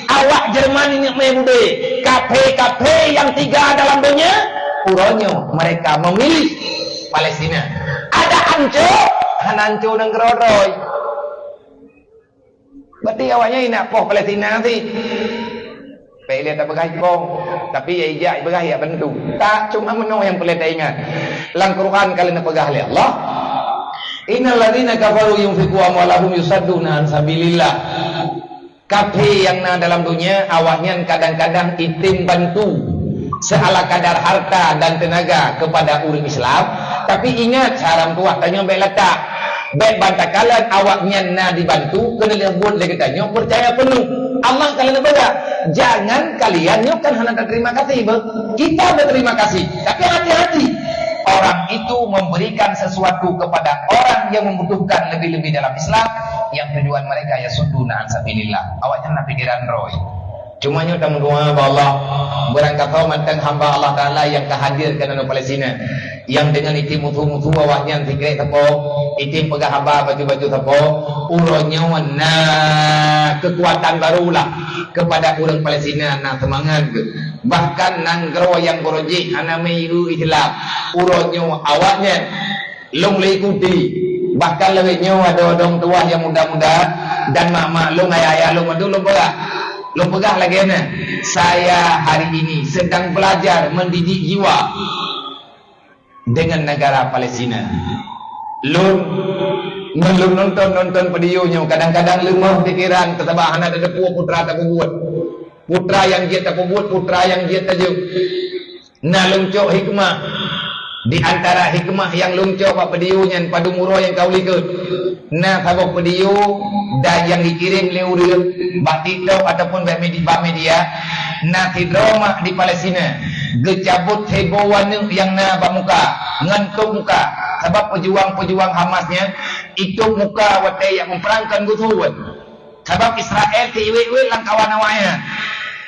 Awak Jerman ineuk mé budé. Kaphé-kaphé nyang tiga dalam donya, uroe nyoe mereka memilih Palestina. Ada anco, hana anco nanggroe droe. Berarti awaknyan ineuk poh Palestina sih. Pek lihat tak peugah ipong, tapi ya ijak peugah ya bantu. Tak, cuma meunoe nyang peureulée taingat. Lam Quran ka lheueh neupeugah lé Allah, "Innal ladzina kafaru yunfiqu amwalahum yusadduna an sabilillah." Kaphé nyang na dalam dunia, awaknyan kadang-kadang item bantu seala kadar harta dan tenaga kepada ureuëng Islam, tapi ingat, saran tuah tanyoe bék latak. Bék ban takalon awaknyan na dibantu, keuneuk lheueh buet lé geutanyoe peucaya peunuh. Allah ka lheueh neupeugah, "Jangan kalian," nyoe kan hana terima kasih, beuh. Kita berterima kasih, tapi hati-hati. Orang itu memberikan sesuatu kepada orang yang membutuhkan, lebih-lebih dalam Islam, yang tujuan mereka yasudduna an sabilillah. Awaknyan na pikeran droe. Cuma nyoe tameudoa bak Allah, beurangkasoe mantong hamba Allah Taala nyang ka hadir keunan u Palestina, nyang deungon item musoh-musoh awaknyan sikrek sapo, item peugah haba baju-baju sapo, uroe nyoe na keukuatan baru lah keupada ureuëng Palestina, na seumangat geuh. Bahkan nanggroe nyang barô jih hana meuiru Islam, uroe nyoe awaknyan lôn lé ikuti. Bahkan lagée nyoe adoe-adoe meutuwah nyang muda-muda dan mak-mak lôn, ayah-ayah lôn, mandum lôn peugah. Lôn peugah lagée nyan, saya hari ini sedang belajar mendidik jiwa dengan negara Palestina. Lôn, ngon lôn nonton-nonton video nyoe, kadang-kadang leumoh pikeran, teusabab hana tateupeue peue teuma tapeubuet. Peue teuma nyang jeuet tapeubuet, peue teuma nyang jeuet tajok. Na lôn cok hikmah. Di antara hikmah nyang lôn cok bak video nyan, padum uroe nyang ka u likot, na saboh video dan nyang jikirém lé ureuëng bak TikTok ataupun bak medi-, bak media, na sidroe mak di Palestina geucabot sebo aneuëk nyang na bak muka, ngon tôb muka, sabab peujuang-peujuang Hamas nyan itôb muka watée jak muprang kon geusuet. Sabab Israel teuiwet-iwet lam kawan awaknyan.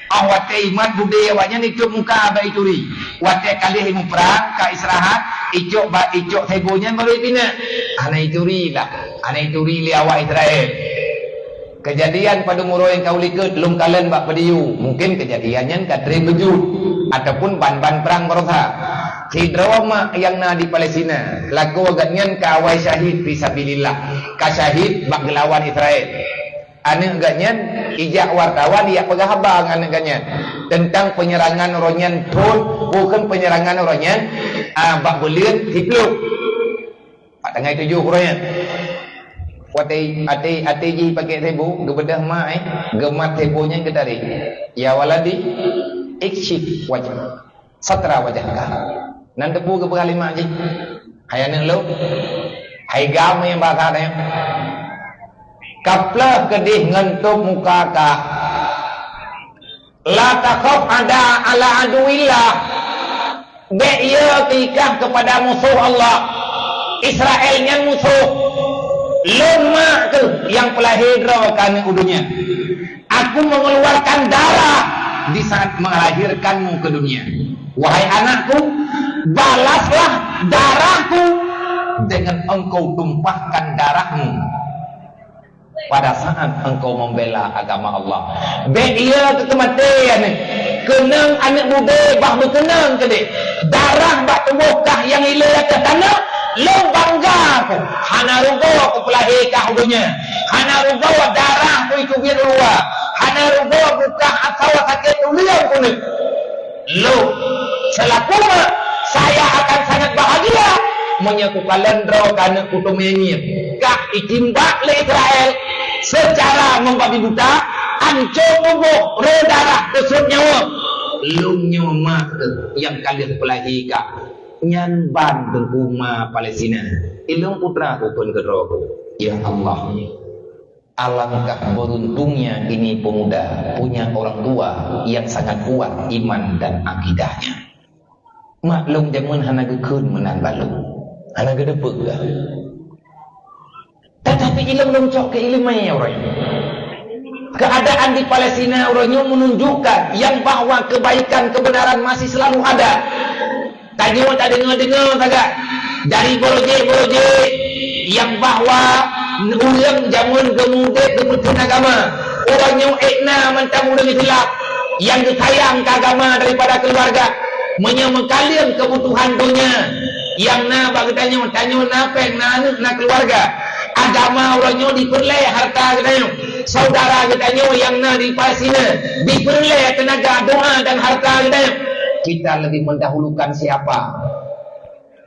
Óh watée iman budé awaknyan itôb muka bak ituri. Watée ka lheueh muprang, ka istirahat, icok ba-, icok sebo nyan barô ipineuk. Hana ituri lah, hana ituri lé awak Israel. Keujadian padum uroe nyang ka u likot lôn kalon bak video. Mungken keujadian nyan ka treb beujeuet ataupun ban-ban prang baroesa. Sidroe mak nyang na di Palestina, lakoe gobnyan ka awai syahid fisabilillah, ka syahid bak geulawan Israel. Aneuëk gobnyan ijak wartawan, ijak peugah haba ngon aneuëk gobnyan teuntang peunyerangan uroe nyan, thon bukon peunyerangan uroe nyan, a, bak buleuen siplôh. Bak tanggai tujoh uroe nyan. Watée até, até jih pakèk sebo, geubeudôh mak, eh, geumat sebo nyan geutarek. "Ya waladi, iksyif wajhak." Satra wajah kah. Nan teupeue geupeugah lé mak jih. Hai aneuëk lôn. Hai gam nyang basa nyoe. Kapleuh keudeh ngon tôb muka kah. La takhaf ada ala aduwillah. Bék yö keu ikah keupada musoh Allah. Israel nyan musoh. Lôn mak kheueh nyang peulahé droe kah aneuëk u donya. Aku mengeluarkan darah di saat melahirkanmu ke dunia. Wahai anakku, balaslah darahku dengan engkau tumpahkan darahmu pada saat engkau membela agama Allah. Bék yö keu keumaté nyan. Keunong aneuëk muda bah beukeunong keudeh. Darah bak tuboh kah nyang ilée ateueh tanoh, lôn bangga ku. Hana rugoe ku peulahé kah u donya. Hana rugoe darah ku itubiet u luwa. Hana rugoe bukah atawa sakét tuleueng keuneuk. Lôn, selaku mak, saya akan sangat bahagia meunyoe kukalon droe kah aneuëk kuteumé ngieng. Kah itimbak lé Israel secara membabi buta, ancô tuboh, rô darah, teusut nyawa. Lôn nyoe mak nyang ka lheueh peulahé kah. Nyan ban teungku ma Palestina. Ilôn putra ku kon keudroe ku. Ya Allah, alangkah beruntungnya ini pemuda punya orang tua yang sangat kuat iman dan akidahnya. Maklum jameun hana geukheun meunan bak lôn. Hana geudeupeue. Tetapi ilôn lôn cok keu iéleumé uroe nyoe. Keadaan di Palestina uroe nyoe menunjukkan yang bahwa kebaikan kebenaran masih selalu ada. Tanyoe tadeungoe-deungoe sagai dari projek-projek yang bahwa ureuëng jameun geumudeb geupeutheun agama. Uroe nyoe ék na mantong ureuëng Islam nyang geusayang keu agama daripada keuluwarga. Meunyoe meukalon keubutuhan donya nyang na bak geutanyoe, tanyoe na péng, na aneuëk, na keuluwarga. Agama uroe nyoe dipeureulée hareuta geutanyoe. Saudara geutanyoe nyang na di Palestina dipeureulée teunaga, doa dan hareuta geutanyoe. Kita lebih mendahulukan siapa?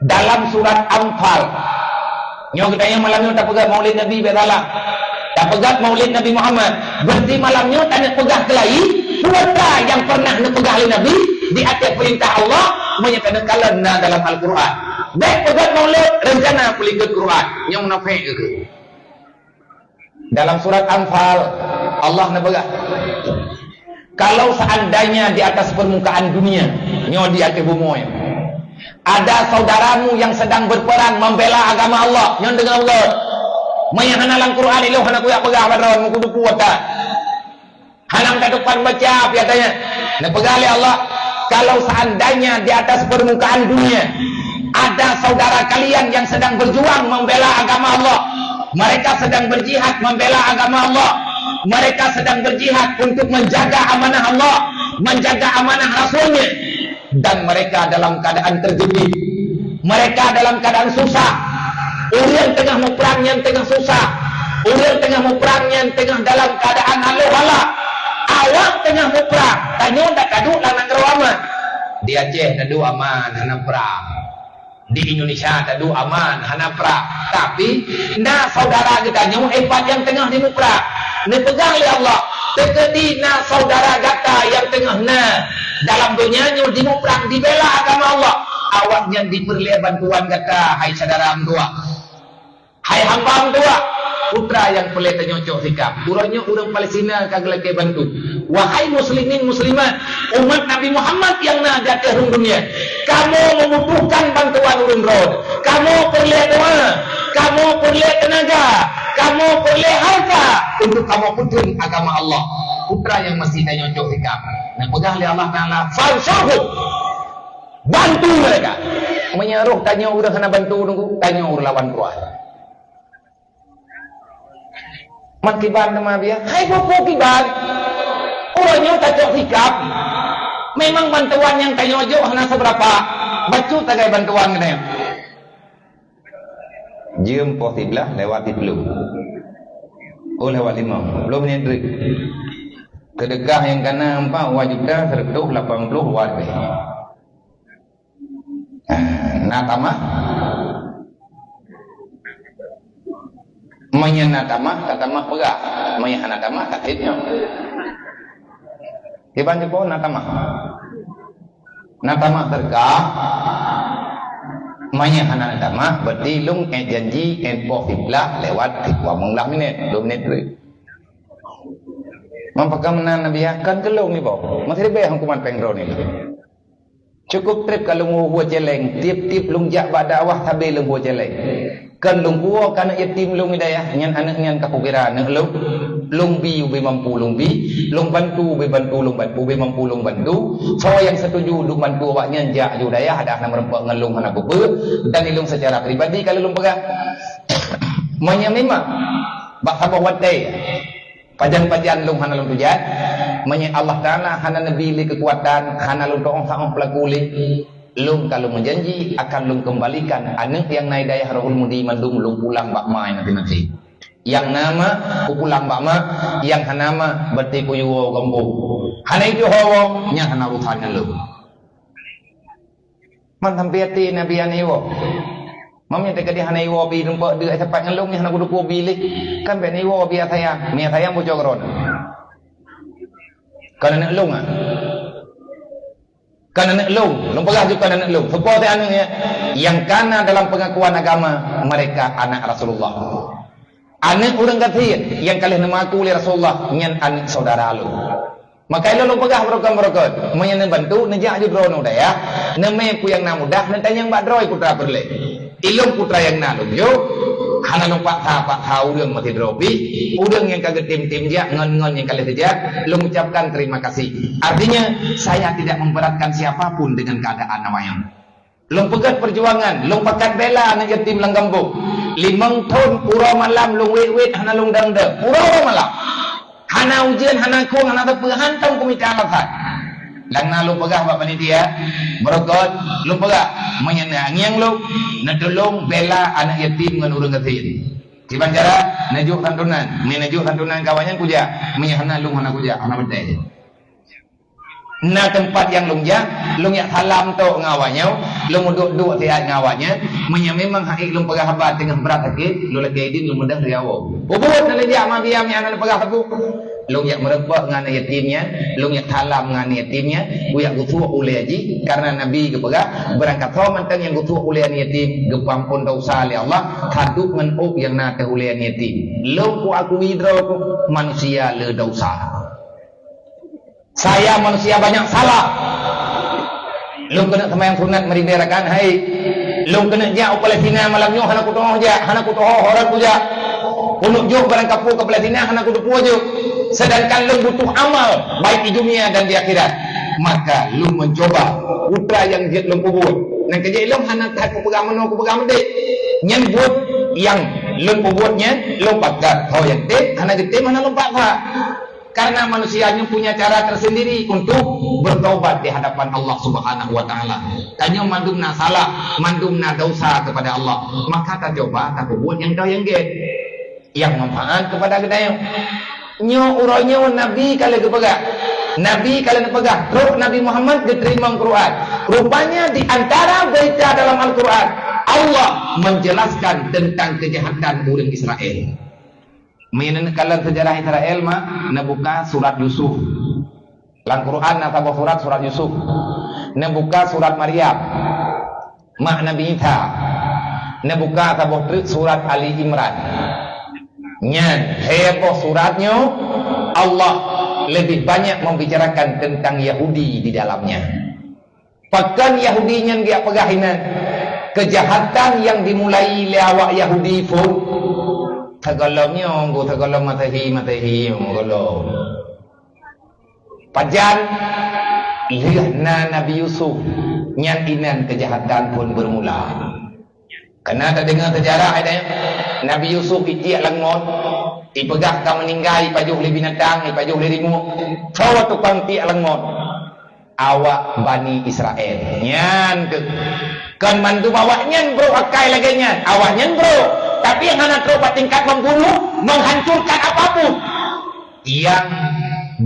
Dalam surat Anfal. Nyoe geutanyoe malam nyoe tapeugah Maulid Nabi, bék salah. Tapeugah Maulid Nabi Muhammad. Berarti malam nyoe taneuk peugah keulayi, peue nyang pernah neupeugah lé Nabi di ateueh peurintah Allah, meunyoe taneuk kalon na dalam Al-Quran. Bék peugah Maulid rencana peulikot Quran. Nyoe munafék keuh. Dalam surat Anfal, Allah neupeugah, kalau seandainya di atas permukaan dunia, nyoe di ateueh bumoe, ada saudaramu yang sedang berperang membela agama Allah, nyoe deungon Allah. Meunyoe hana lam Quran, ilôn hana kuyak peugah bak droe, meukudu kuat that. Hana meututopan baca, biasanya. Neupeugah lé Allah, "Kalau seandainya di atas permukaan dunia ada saudara kalian yang sedang berjuang membela agama Allah, mereka sedang berjihad membela agama Allah, mereka sedang berjihad untuk menjaga amanah Allah, menjaga amanah Rasulnya, dan mereka dalam keadaan terjepit, mereka dalam keadaan susah, ureuëng teungoh muprang nyan teungoh susah, ureuëng teungoh muprang nyan teungoh dalam keadaan aluh ala, awak teungoh muprang, tanyoe dak taduek lam nanggroe aman. Di Aceh taduek aman, hana prang. Di Indonesia taduek aman, hana prang. Tapi na saudara geutanyoe hebat nyang teungoh dimuprang. Neupeugah lé Allah, teukeudi na saudara gata nyang teungoh na dalam donya nyoe dimuprang, dibela agama Allah, awak nyan dipeureulée bantuan gata, hai syedara meutuah. Hai hamba meutuah, putra nyang peureulée tanyocok sikap. Uroe nyoe ureuëng Palestina ka geulakée bantu. Wahai muslimin muslimat, umat Nabi Muhammad nyang na di ateueh rhueng dunia, kamoe membutuhkan bantuan ureuëng droe. Kamoe peureulée doa, kamoe peureulée teunaga, kamoe peureulée harta untuk kamoe peuteun agama Allah. Putra nyang masih tanyocok sikap. Neupeugah lé Allah Taala, "Fansurhum." Bantu mereka. Meunyoe roh tanyoe ureuëng hana bantu, nunggu tanyoe ureuëng lawan keurah. Mat kiban teuma biya, hai peue-peue kiban. Uroe nyoe tacok sikap. Memang bantuan nyang tanyoe jok hana seberapa. Bacut sagai bantuan keunoe. Jeuem poh siblaih lewat siplôh. Oh, lewat limong. Lheueh nyan treuk. Seudeukah nyang kana empat dua juta seratus lapan puluh dua ribèe. Ah, na tamah? Meunyoe na tamah, tatamah peugah. Meunyoe hana tamah, sakét nyoe. Kiban jeuet na tamah? Na tamah seudeukah? Meunyoe hana na tamah, berarti lôn ék janji, ék poh siblaih lewat siplôh limong minét, dua minét treuk. Meupakon meunan Nabi, kan keu lôn nibak. Masih leubeh hukuman péng droe nyoe. Cukup trép ka lôn woe céléng, tiep-tiep lôn jak bak dakwah sabe lôn woe céléng. Kan lôn woe keu aneuk yatim lôn di dayah, nyan aneuk nyan ka kukira aneuk lôn. Lôn bi ubé mampu lôn bi, lôn bantu ubé bantu lôn bantu, ubé mampu lôn bantu. Soe nyang setuju lôn bantu awak nyan jak ju dayah, dah na meureumpok ngon lôn hana peue-peue, dan ilôn secara pribadi ka lôn peugah. Meunyoe memang bak saboh watèe Pajan-pajan lôn hana lôn tujat, meunyoe Allah Taala hana neubi lé keukuatan, hana lôn tu'oh saôh peulaku lé, lôn ka lôn meujanji akan lôn keumbalikan aneuk nyang na i dayah Rohul Mudi mandum lôn pulang bak ma maté-maté. Nyang na ma, kupulang bak ma, nyang hana ma, berarti kuyue woe gampông. Hana ituho woe, nyan hana urusan ngon lôn. Man sampai até Nabi hana iwoe. Mam nyan teuka di hana iwoe bi rumpok deuk sapat ngon lôn, nyan hana kuteupeu bi lé. Kan bèk na iwoe bi sayang. Mia sayang bocor keudroe. Kan aneuk lôn ah. Kan aneuk lôn, lôn peugah juga aneuk lôn. Soe po teuh aneuk nyan? Yang kana dalam pengakuan agama, mereka anak Rasulullah. Aneuk ureueng gasien nyang ka lheueh neumaku lé Rasulullah nyan aneuk syedara lôn. Maka ilôn lôn peugah beurokon-beurokon, meunyoe neubantu neujak ju droeneuh dayah, neumè peue nyang na mudah neutanyong bak droe putra peureulèe. Ilôn putra nyang na lôn jok, hana lôn paksa-paksa ureueng meusidroe pih, ureueng nyang ka geutem-tem jak ngon-ngon nyang ka lheueh geujak, lôn ucapkan terima kasih. Artinya, saya tidak memberatkan siapa pun dengan keadaan awak nyoe. Lôn peugöt peujuangan, lôn pakat bela aneuk yatim lam gampông. Limong thon uroe malam lôn wét-wét hana lôn dong-dong. Uroe malam. Hana ujeuen, hana khueng, hana sapeue, hantom kumita alasan. Lam na lôn peugah bak panitia, beurokon, lôn peugah, meunyoe na angieng lôn, neutulông bela aneuk yatim ngon ureueng gasien. Kiban cara, neujok santunan. Meunyoe neujok santunan keu awaknyan kujak, meunyoe hana lôn hana kujak, hana beutôi. Na teumpat nyang lôn jak, lôn jak salam tok ngon awaknyan, lôn meuduek-duek siat ngon awaknyan. Meunyoe memang hase lôn peugah haba teungoh brat sakét, lôn lakèe idin lôn meudah lé awak. Ubit na lôn jak ma biam nyang hana lôn peugah sapeue. Lôn jak meureumpok ngon aneuk yatim nyan, lôn jak salam ngon aneuk yatim nyan, kujak geusuek ulèe jih, karena Nabi geupeugah, beurangkasoe mantong nyang geusuek ulèe aneuk yatim, geupeuamphon desya lé Allah, saduek ngon ôk nyang na ateueh ulèe aneuk yatim. Lôn kuakui droe manusia le desya. Saya manusia banyak salah. Lôn keuneuk seumayang sunat meuribèe rakaat hai. Lôn keuneuk jak u Palestina malam nyoe hana kutuho jak, hana kutuho horan kujak. Keuneuk jok barang kapô keu Palestina hana kuteupeu jok. Seudangkan lôn butuh amal, baik di dunia dan di akhirat. Maka lôn meucuba peue nyang jeuet lôn peubuet. Nyang keujeuet lôn hana that kupeugah meunoe, kupeugah meudéh. Nyan buet nyang lôn peubuet nyan, lôn pakat. Ho nyang tem, hana geutem, hana lôn paksa. Karena manusia nyoe punya cara tersendiri untuk bertobat di hadapan Allah Subhanahu wa Ta'ala. Tanyoe mandum na salah, mandum na dosa kepada Allah. Maka tacuba tapeubuet nyang toh nyang gét, nyang manfaat kepada geutanyoe. Nyoe uroe nyoe Nabi ka lheueh geupeugah. Nabi ka lheueh neupeugah, trok Nabi Muhammad geuteurimong Quran. Rupanya di antara berita dalam Al-Quran, Allah menjelaskan tentang kejahatan ureuëng Israel. Meunyoe neukalon sejarah Israel, mak, neubuka surat Yusuf. Lam Quran na saboh surat, surat Yusuf. Neubuka surat Maryam, mak Nabi Isa. Neubuka saboh treuk surat Ali Imran. Nyan, lhée boh surat nyoe, Allah lebih banyak membicarakan tentang Yahudi di dalamnya. Pakon Yahudi nyan geujak peugah inan, keujahatan nyang dimulai lé awak Yahudi phon, sigohlom nyoe, sigohlom Masehi, Masehi nyoe, sigohlom. Pajan lheueh na Nabi Yusuf, nyan inan keujahatan phon beurmula. Kana tadeungoe seujarah, ai dayah, Nabi Yusuf itiek lam ngon, ipeugah ka meuninggai, ipajoh lé binatang, ipajoh lé rimuek. Soe tukang tiek lam ngon? Awak Bani Israel. Nyan keuh. Kon mandum awaknyan brok akai lagée nyan. Awaknyan brok, tapi hana trok bak tingkat membunuh, menghancurkan apapun. Yang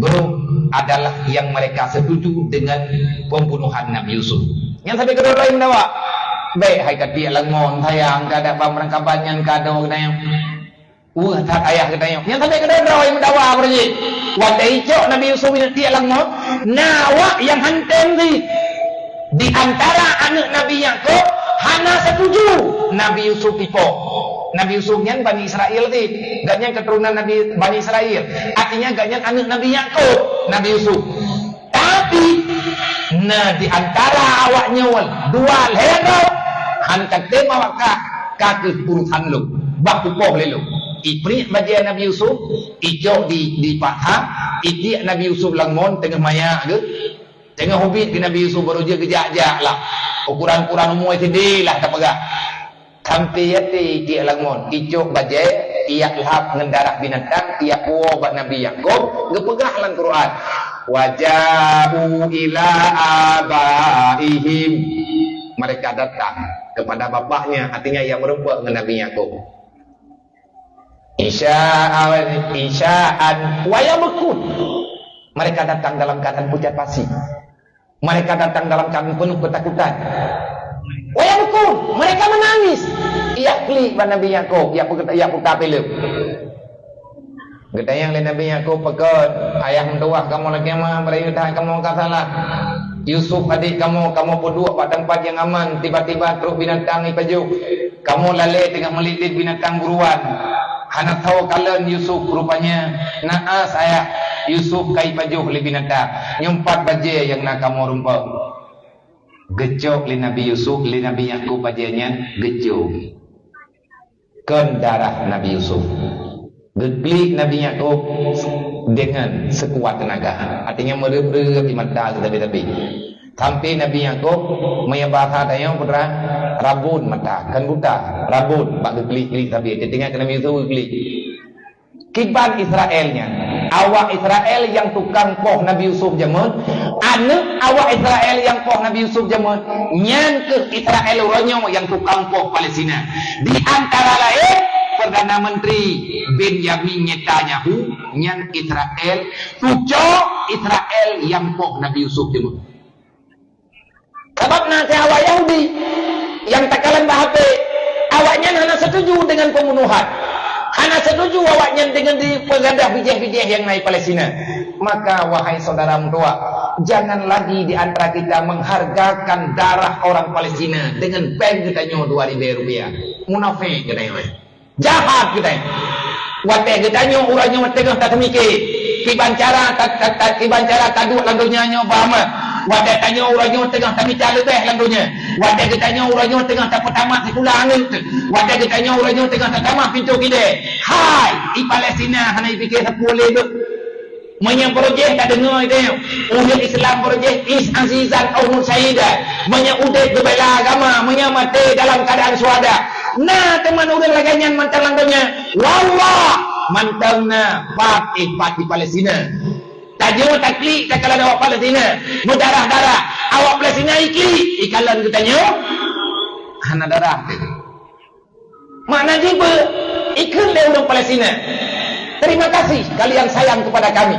brok adalah yang mereka setuju dengan pembunuhan Nabi Yusuf. Nyang sabe keudroe-droe meudawa. Bék hai ka tiek lam ngon, sayang, ka ada bak meurangkaban nyan kado geutanyoe. Weueh that ayah geutanyoe. Nyang sabe keudroe-droe meudawa beureuji. Watée icok Nabi Yusuf nyan tiek lam ngon, na awak nyang hana tem di Di antara aneuëk Nabi Yakub hana setuju Nabi Yusuf ipo. Nabi Yusuf nyan Bani Israel cit. Gobnyan keuturonan Nabi, Bani Israel. Artinya gobnyan aneuëk Nabi Yakub, Nabi Yusuf. Tapi, na di antara awak nyoe dua lhée droe, han ka tem awak kah, ka keuh urosan lôn. Bah kupoh lé lôn. Ipriek bajée Nabi Yusuf, icok di, di paha, itiek Nabi Yusuf lam ngon teungoh maya geuh. Teungoh ubit keu Nabi Yusuf, barô jeuet geujak-jak lah. Ukuran-ukuran umue sideh lah tapeugah. Sampoe yaté itiek lam ngon, icok bajée, iyak lhab ngon darah binatang, iyak puwoe bak Nabi Yakub, geupeugah lam Quran, "Wa ja'u ila abaihim." Mereka datang kepada bapaknya, artinya yang merumpok ngon Nabi Yakub. Isya'an, isya'an, wa yabkun. Mereka datang dalam keadaan pucat pasi. Mereka datang dalam keadaan penuh ketakutan. Wa yabkun, mereka menangis. Iyak klik bak Nabi Yakub, iyak peuka-, iyak peuka pileuh. Geutanyong lé Nabi Yakub, "Pakon, ayah meutuwah kamoe lagée meuh, beurayuh that kamoe ka salah. Yusuf adék kamoe, kamoe peuduek bak teumpat nyang aman, tiba-tiba trok binatang ipajoh." Kamoe lalée teungoh meuliet-liet binatang buruan. Hana tho kalon Yusuf, rupanya na as ayah Yusuf ka ipajoh lé binatang. Nyoe pat bajée nyang na kamoe rumpok. Geucok lé Nabi Yusuf, lé Nabi Yakub bajée nyan geucok. Kon darah Nabi Yusuf. Geuklik Nabi Yakub dengan sekuat tenaga. Artinya, meureueb-reueb di mata geuh sabe-sabe. Sampoe Nabi Yakub, meunyoe bahasa tanyoe, putra, rabun mata, kon buta, rabun bak geuklik-klik sabe. Teuingat keu Nabi Yusuf geuklik. Kiban Israel nyan, awak Israel nyang tukang poh Nabi Yusuf jameun, aneuëk awak Israel nyang poh Nabi Yusuf jameun, nyan keuh Israel uroe nyoe nyang tukang poh Palestina. Di antara laén, Perdana Menteri Benjamin Netanyahu, nyan Israel, cuco Israel nyang poh Nabi Yusuf jameun. Sabab na keu awak Yahudi nyang takalon bak H P, awaknyan hana setuju dengan pembunuhan. Hana setuju awaknyan dengan dipeugadoh bijéh-bijéh nyang na di Palestina. Maka, wahai saudara meutuwah, jangan lagi di antara kita menghargakan darah orang Palestina dengan péng geutanyoe dua ribée rupiah. Munafék geutanyoe. Jahat geutanyoe. Watée geutanyoe uroe nyoe teungoh taseumike, kiban cara ta-, ta-, ta-, kiban cara taduek lam donya nyoe bak aman. Watée tanyoe uroe nyoe teungoh tamita leubeh lam donya. Watée geutanyoe uroe nyoe teungoh tapeutamah sikula aneuëk. Watée geutanyoe uroe nyoe teungoh tatamah pintoe keudée. Hai, i Palestina hana ipike sapeue lé beuh. Meunyoe projek tadeungoe teuh, ureuëng Islam projek is azizan au musyahida. Meunyoe udeb geubela agama, meunyoe maté dalam keadaan syuhada. Na teuma ureuëng lagée nyan mantong lam donya. Wallah, mantong na pat, eh, pat di Palestina. Tajoe taklik takalon awak Palestina, meudarah-darah. Awak Palestina iklik, ikalon geutanyoe hana darah. Makna jih beu, ikheun lé ureuëng Palestina, "Terima kasih kalian sayang kepada kami.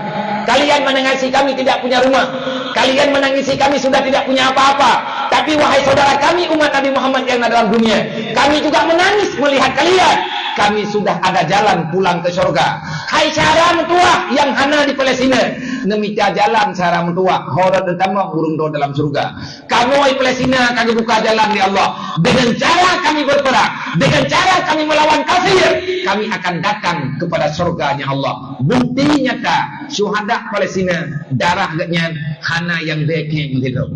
Kalian menangisi kami tidak punya rumah. Kalian menangisi kami sudah tidak punya apa-apa. Tapi wahai saudara kami umat Nabi Muhammad yang na dalam dunia, kami juga menangis melihat kalian. Kami sudah ada jalan pulang ke surga." Hai syedara meutuwah nyang hana di Palestina, neumita jalan syedara meutuwah, ho rot teutamong ureuëng droe dalam syeuruga. Kamoe Palestina ka geubuka jalan lé Allah. Dengan cara kami berperang, dengan cara kami melawan kafir, kami akan datang kepada surganya Allah. Bukti nyata, syuhada Palestina, darah geuhnyan hana nyang deuh keu meusidroe.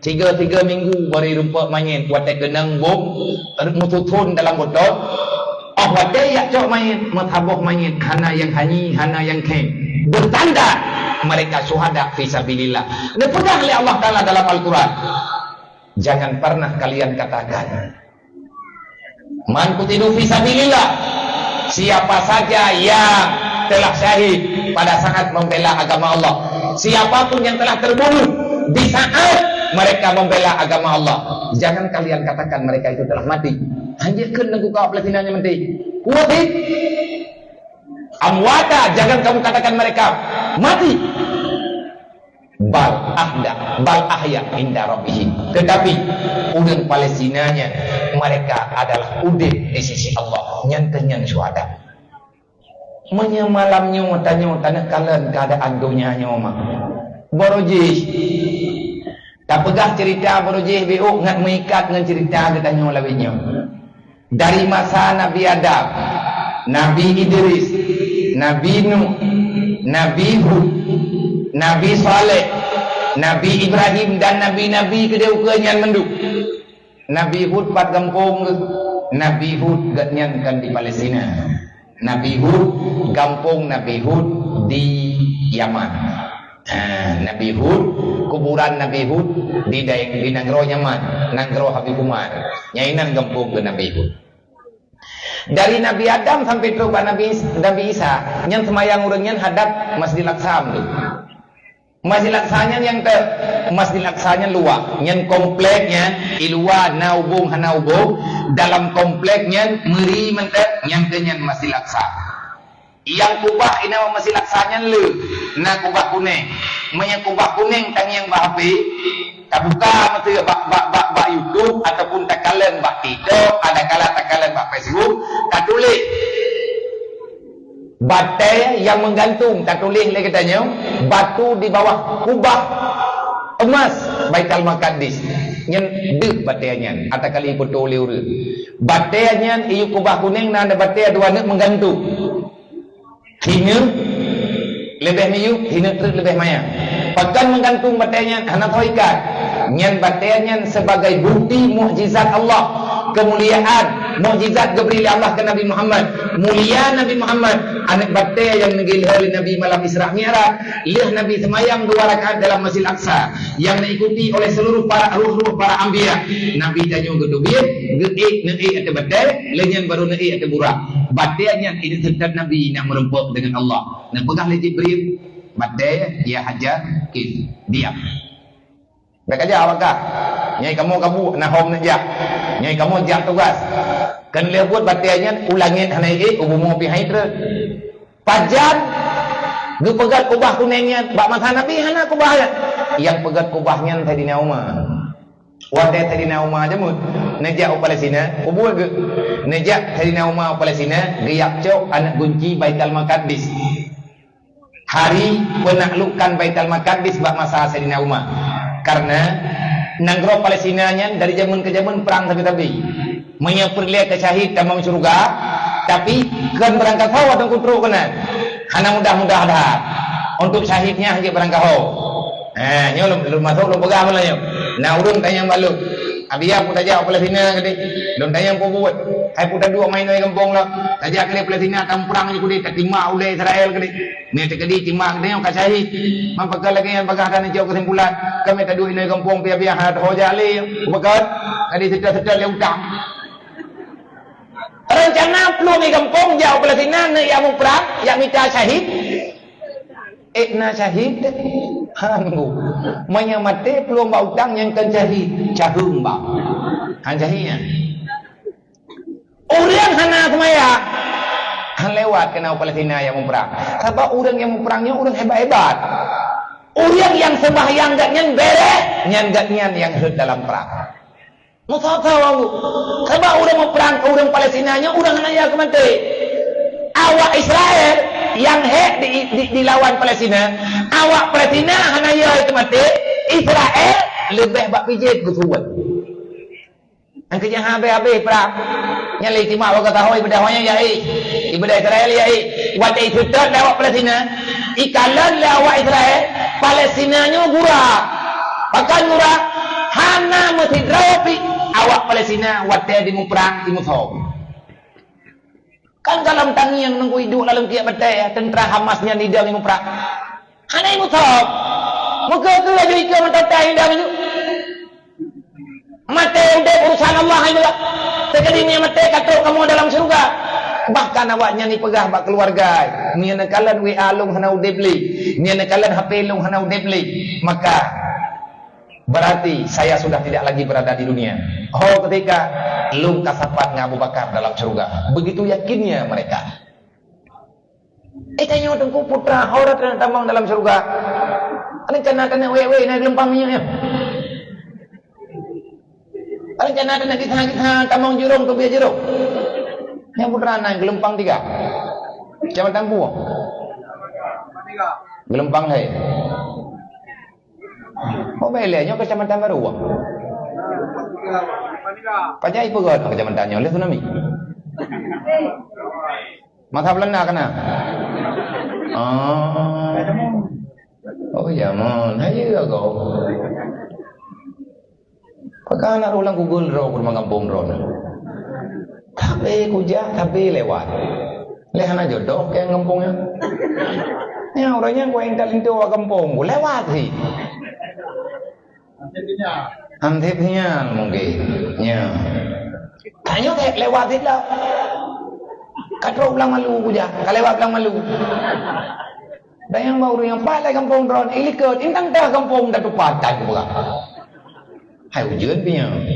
Tiga-tiga minggu bari rumpok manyét watée keunong bom, meususon dalam botol. Oh watée jak cok manyét, meusaboh manyét, hana nyang hanyi, hana nyang khém. Bertanda mereka syuhada fi sabilillah. Neupeugah lé Allah Taala dalam Al-Quran, "Jangan pernah kalian katakan, 'Man qutilu fi sabilillah,' siapa saja yang telah syahid pada saat membela agama Allah, siapapun yang telah terbunuh di saat mereka membela agama Allah, jangan kalian katakan mereka itu telah mati." Hanjeuet kheun Teungku kawak Palestina nyan mati. Kuwat hit. Amwata, jangan kamu katakan mereka mati. Bal ahda, bal ahya inda rabbihim. Tetapi ureuëng Palestina nyan, mereka adalah udeb di sisi Allah. Nyan keuh nyan syuhada. Meunyoe malam nyoe tanyoe taneuk kalon keuadaan donya nyoe mah, baroe jih tapeugah ceurita baroe jih beu ngat meuikat ngon ceurita geutanyoe lawét nyoe. Dari masa Nabi Adam, Nabi Idris, Nabi Nuh, Nabi Hud, Nabi Saleh, Nabi Ibrahim dan nabi-nabi keudeh ukeue nyan mandum. Nabi Hud pat gampông geuh? Nabi Hud geuhnyan kon di Palestina. Nabi Hud, gampông Nabi Hud di Yaman. Ha, Nabi Hud, kuburan Nabi Hud di dae-, di nanggroe Yaman, nanggroe Habib Umar. Nyan inan gampông geuh Nabi Hud. Dari Nabi Adam sampai trok bak Nabi Is-, Nabi Isa, nyan seumayang ureuëng nyan hadap Masjidil Aqsa mandum. Masjidil Aqsa nyan nyang te-, Masjidil Aqsa nyan luwah, nyan komplek nyan, i luwa na ubong hana ubong, dalam komplek nyan meuri mantong, nyang keu nyan Masjidil Aqsa. Nyang kubah inan Masjidil Aqsa nyan le, na kubah kuneng. Meunyoe kubah kuneng tangieng bak H P, tabuka meuteue bak, bak, bak, bak YouTube ataupun takalon bak TikTok, ada kala takalon bak Facebook, tatuléh batée nyang meugantung, tatuléh lé geutanyoe, batu di bawah kubah emas Baitul Maqdis. Nyan deuh batée nyan, ata kali peutoe lé ureuëng. Batée nyan iyup kubah kuneng na batée dua neuk meugantung. Hineuk leubeh miyup, hineuk treuk leubeh manyang. Pakon meugantung batée nyan hana tho ikat. Nyan batée nyan sebagai bukti mukjizat Allah, keumuliaan, mukjizat geubri lé Allah keu Nabi Muhammad. Mulia Nabi Muhammad, aneuk batée nyang neugeulhée lé Nabi malam Isra Mi'raj, lheueh Nabi seumayang dua rakaat dalam Masjidil Aqsa, nyang neuikuti oleh seluruh para ruh-ruh para anbiya. Nabi tanyoe geuteubiet, geuék neuék ateueh batée, lheueh nyan barô neuék ateueh burak. Batée nyan ineuk seutôt Nabi nyang meurumpok deungon Allah. Neupeugah lé Jibril, "Batée, ya Hajar, kil, diam." Bék kajak awak kah. Nyai kamoe kabu na hom neujak. Nyai kamoe jak tugas. Keu lheueh buet batée nyan u langét hana iék, u bumoe pih hai treuk. Pajan geupeugét kubah kuneng nyan, bak masa Nabi hana kubah nyan. Nyang peugét kubah nyan Saidina Umar. Watée Saidina Umar jameun neujak u Palestina, kubu geuh. Neujak Saidina Umar u Palestina, geuyab cok aneuk gunci Baitul Maqdis. Hari peunaklukan Baitul Maqdis bak masa Saidina Umar. Karena nanggroe Palestina nyan dari jameun keu jameun prang sabe-sabe. Meunyoe peureulée keu syahid tamong syeuruga, tapi kon beurangkasoe ateueh keutrok keunan. Hana mudah-mudah that. Untuk syahid nyan hana beurangkasoe. Ha, nyoe lôn, lôn masôk lôn peugah malam nyoe. Na ureuëng tanyong bak lôn, Abi ya, peue tajak u Palestina keudeh. Lôn tanyong peue buet. Hai peue taduek ma inoe gampông lom. Tajak keudeh Palestina, tamuprang ju keudeh, tatimbak ulèe Israel keudeh. Meunyo teukeudi timbak keudeh nyoe ka syahid. Man pakon lagèe nyan, bagaih that neucok keusimpulan. Ka meunyo taduek inoe gampông, piah-piah hana teuho jak lé. Pakon? Ka diseutôt-seutôt lé utang. Reuncana plueng i gampông jak u Palestina, neuk jak muprang, jak mita syahid. Ék na syahid? Han. Meunyo maté plueng bak utang nyang kon syahid, caheueng bak. Han syahid nyan. Ureueng hana seumayang, han lewat keunan u Palestina jak muprang. Sabab ureueng nyang muprang nyoe ureueng hebat-hebat. Ureueng nyang seumayang gobnyan bèrèh, nyan gobnyan nyang rhot dalam prang. Meusawa-sawa, Bu. Sabab ureueng muprang, ureueng Palestina nyoe ureueng hana ya keu maté. Awak Israel nyang hék di, di, dilawan Palestina, awak Palestina hana ya keu maté, Israel leubeh bak pijét geusuet. Nyang keujeuet habéh-habéh prang. Nyan lé istimewa bak gata ho, ibadah ho nyan ya, eh. Ibadah Israel ya, eh. Watèe iseutôt lé awak Palestina, ikalon lé awak Israel, Palestina nyoe gura. Pakon gura? Hana meusidroe pih awak Palestina watèe dimuprang, dimusoe. Kan gohlom tangieng nunggu iduek lam kiek batèe, teuntra Hamas nyan idong imuprang. Hana imusoe. Meukeue-keue laju ikeue meutotai idong nyoe. Maté udép urusan Allah hai meulah. Teukeudi meunyo maté ka trok kamoe dalam syeuruga. Bahkan awaknyan ipeugah bak keuluwarga, "Meunyo neukalon W A lôn hana udép lé, meunyo neukalon H P lôn hana udép lé, maka berarti saya sudah tidak lagi berada di dunia." Ho ketika lôn ka sapat ngon Abu Bakar dalam syeuruga. Begitu yakinnya mereka. Eh, tanyoe Teungku, putra, ho rot tamong dalam syeuruga. Rencana taneuk wék-wék na geulumpang minyeuk nyoe. Rencana taneuk kisah-kisah tamong jurông, teubiet jurông. Nyang putra na geulumpang tiga. Kecamatan Puwoe. Geulumpang hai. Oh, baik lé, nyoe Kecamatan Baru. Pajan ipeugöt Kecamatan nyoe lé tsunami. Masa Belanda keunan? Oh. Oh, ya, mon. Hai, ya, kau. Pakon na ureueng kugol droe, ureueng gampông droe. Tapi kujak, tapi lewat. Lé hana jodoh keu gampông nyan. Nyan ureueng nyan kuintat linto bak gampông, ku lewat hi. Anseb nyan mungkin. Nya. Tanyoe lewat hi lah. Ka trok Blang Malu kujak, ka lewat Blang Malu. Dan nyang bak ureueng nyang pat lé gampông droe, ilikot, intang teuh gampông tatupat, tan kupeugah. Hai ujeuen pih nyan.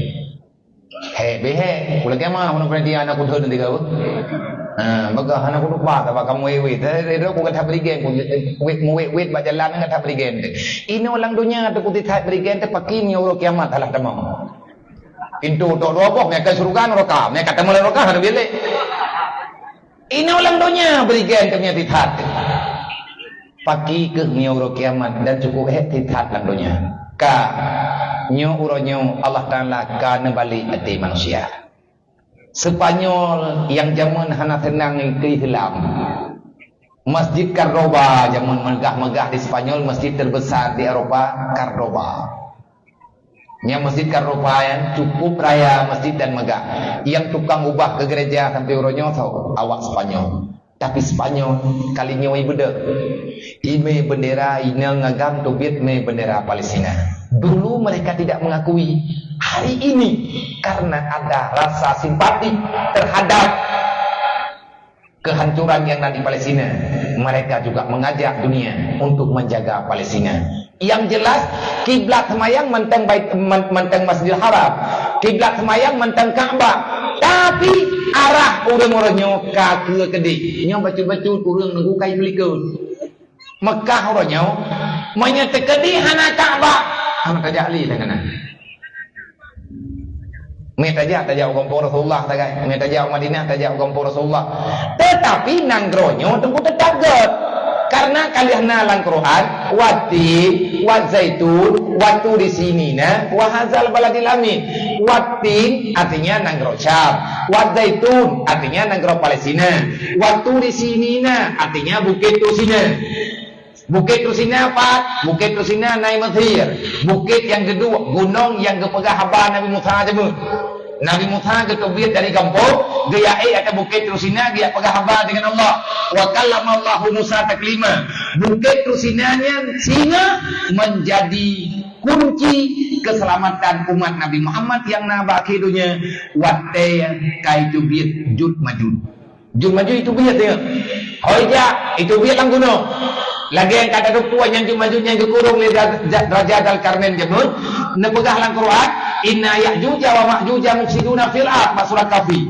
Hék beh hék, ku lagèe mah, hana pernah dia aneuk kuthon tiga, beuh. Ha, bagah hana kutupat, sabab kamoe wét-wét. Tadi, tadi, ku gata berigen, ku wét, muwét-wét bak jalan gata berigen. Inoe lam donya teuh kutithat berigen teuh, pakri meunyo uroe kiamat alah tamong. Pintoe tok dua boh, meuka syeuruga neraka, meuka tamong neraka hana bilék. Inoe lam donya berigen keu meunyo tithat. Pakri keuh meunyo uroe kiamat dan cukup hék tithat lam donya. Ka, nyoe uroe nyoe Allah Taala ka neubalek até manusia. Spanyol nyang jameun hana seunang keu Islam. Masjid Cordoba jameun meugah-meugah di Spanyol, masjid terbesar di Eropa, Cordoba. Nyan Masjid Cordoba nyan cukup raya masjid dan megah. Nyang tukang ubah keu gereja sampoe uroe nyoe soe? Awak Spanyol. Tapi Spanyol kali nyoe ibeudôh. Imé bendera inong agam teubiet mé bendera Palestina. Dulu mereka tidak mengakui. Hari ini karena ada rasa simpati terhadap kehancuran yang ada di Palestina, mereka juga mengajak dunia untuk menjaga Palestina. Yang jelas, kiblat seumayang mantong Bait-, man-, mantong Masjidil Haram. Kiblat seumayang mantong Ka'bah. Tapi arah ureueng-ureueng nyoe ka keu keudéh. Nyoe bacut-bacut ureueng nunggu kai meulikot. Mekah uroe nyoe, meunyoe teukeudi hana Ka'bah, hana tajak lé dah keunan. Mé tajak, tajak u gampông Rasulullah sagai. Mé tajak u Madinah, tajak u gampông Rasulullah. Tetapi nanggroe nyoe teungku teutap göt. Karena ka lheueh na lam Quran, "Wattin, wazaitun, waturi sinina, wa hadzal baladil amin." Wattin artinya nanggroe Syam. Wazaitun artinya nanggroe Palestina. Waturi sinina artinya Bukét Tursina. Bukét Tursina pat, Bukét Tursina na i Mesir. Bukét nyang geuduek, gunong nyang geupeugah haba Nabi Musa teumé. Nabi Musa geuteubiet dari gampông, geujak ék ateueh Bukét Tursina, geujak peugah haba deungon Allah. Wa kallamallahu Musa taklima. Bukét Tursina nyan singoh menjadi kunci keselamatan umat Nabi Muhammad nyang na bak akhé donya, watée ka iteubiet Juj Majuj. Juj Majuj iteubiet, teuh. Hôi jak, iteubiet lam gunong. Lagée nyang ka tateupeue nyan Juj Majuj nyang geukurong lé Ra-, Ja-, Raja Dzulkarnain jameun, neupeugah lam Quran, "Inna Ya'juja wa Ma'juja mufsiduna fil ard," bak surat Kahfi.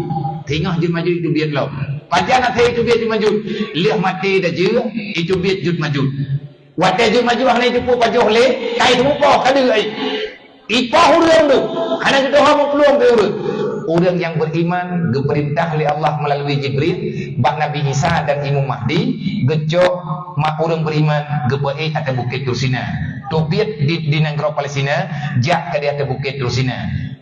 Singoh Juj Majuj iteubiet lom. Pajan asai iteubiet Juj Majuj? Lheueh maté Dajjal, iteubiet Juj Majuj. Watée Juj Majuj hana jiteupeue pajoh lé, ka iteupeue poh ka deuh ai. Ipoh ureuëng tu, hana geutuha meuplueng keu ureuëng. Ureuëng nyang beriman geupeurintah lé Allah meulalu Jibril bak Nabi Isa dan Imam Mahdi, geucok mak ureuëng beriman geupeuék ateueh Bukét Tursina. Teubiet di, di nanggroe Palestina, jak keu di ateueh Bukét Tursina.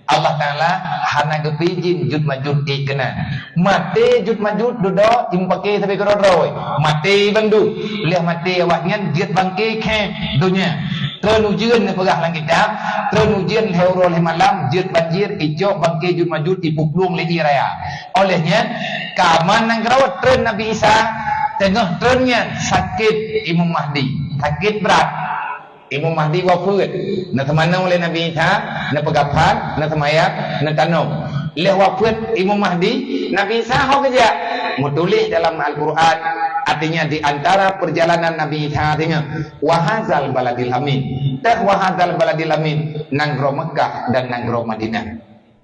Allah Taala hana geupeuidhin Juj Majuj ék keunan. Maté Juj Majuj dudoe imeupaké sabe keudroe-droe. Maté bandum. Lheueh maté awaknyan jeuet bangké khem donya. Treun ujeuen neupeugah lam kitab, treun ujeuen lhée uroe lhée malam, jeuet banjir, icok bangké Juj Majuj ipeuplueng lé ié raya. Óh lheueh nyan, ka aman nanggroe treun Nabi Isa, teungoh treun nyan sakét Imam Mahdi, sakét brat. Imam Mahdi wafeuet, neuseumanoe lé Nabi Isa, neupeugafan, neuseumayang, neutanom. Lheueh wafeuet Imam Mahdi, Nabi Isa ho geujak. Meutuléh dalam Al-Quran, artinya di antara perjalanan Nabi Isa singoh, "Wa hadzal baladil amin." Teuh "Wa hadzal baladil amin," nanggroe Mekkah dan nanggroe Madinah.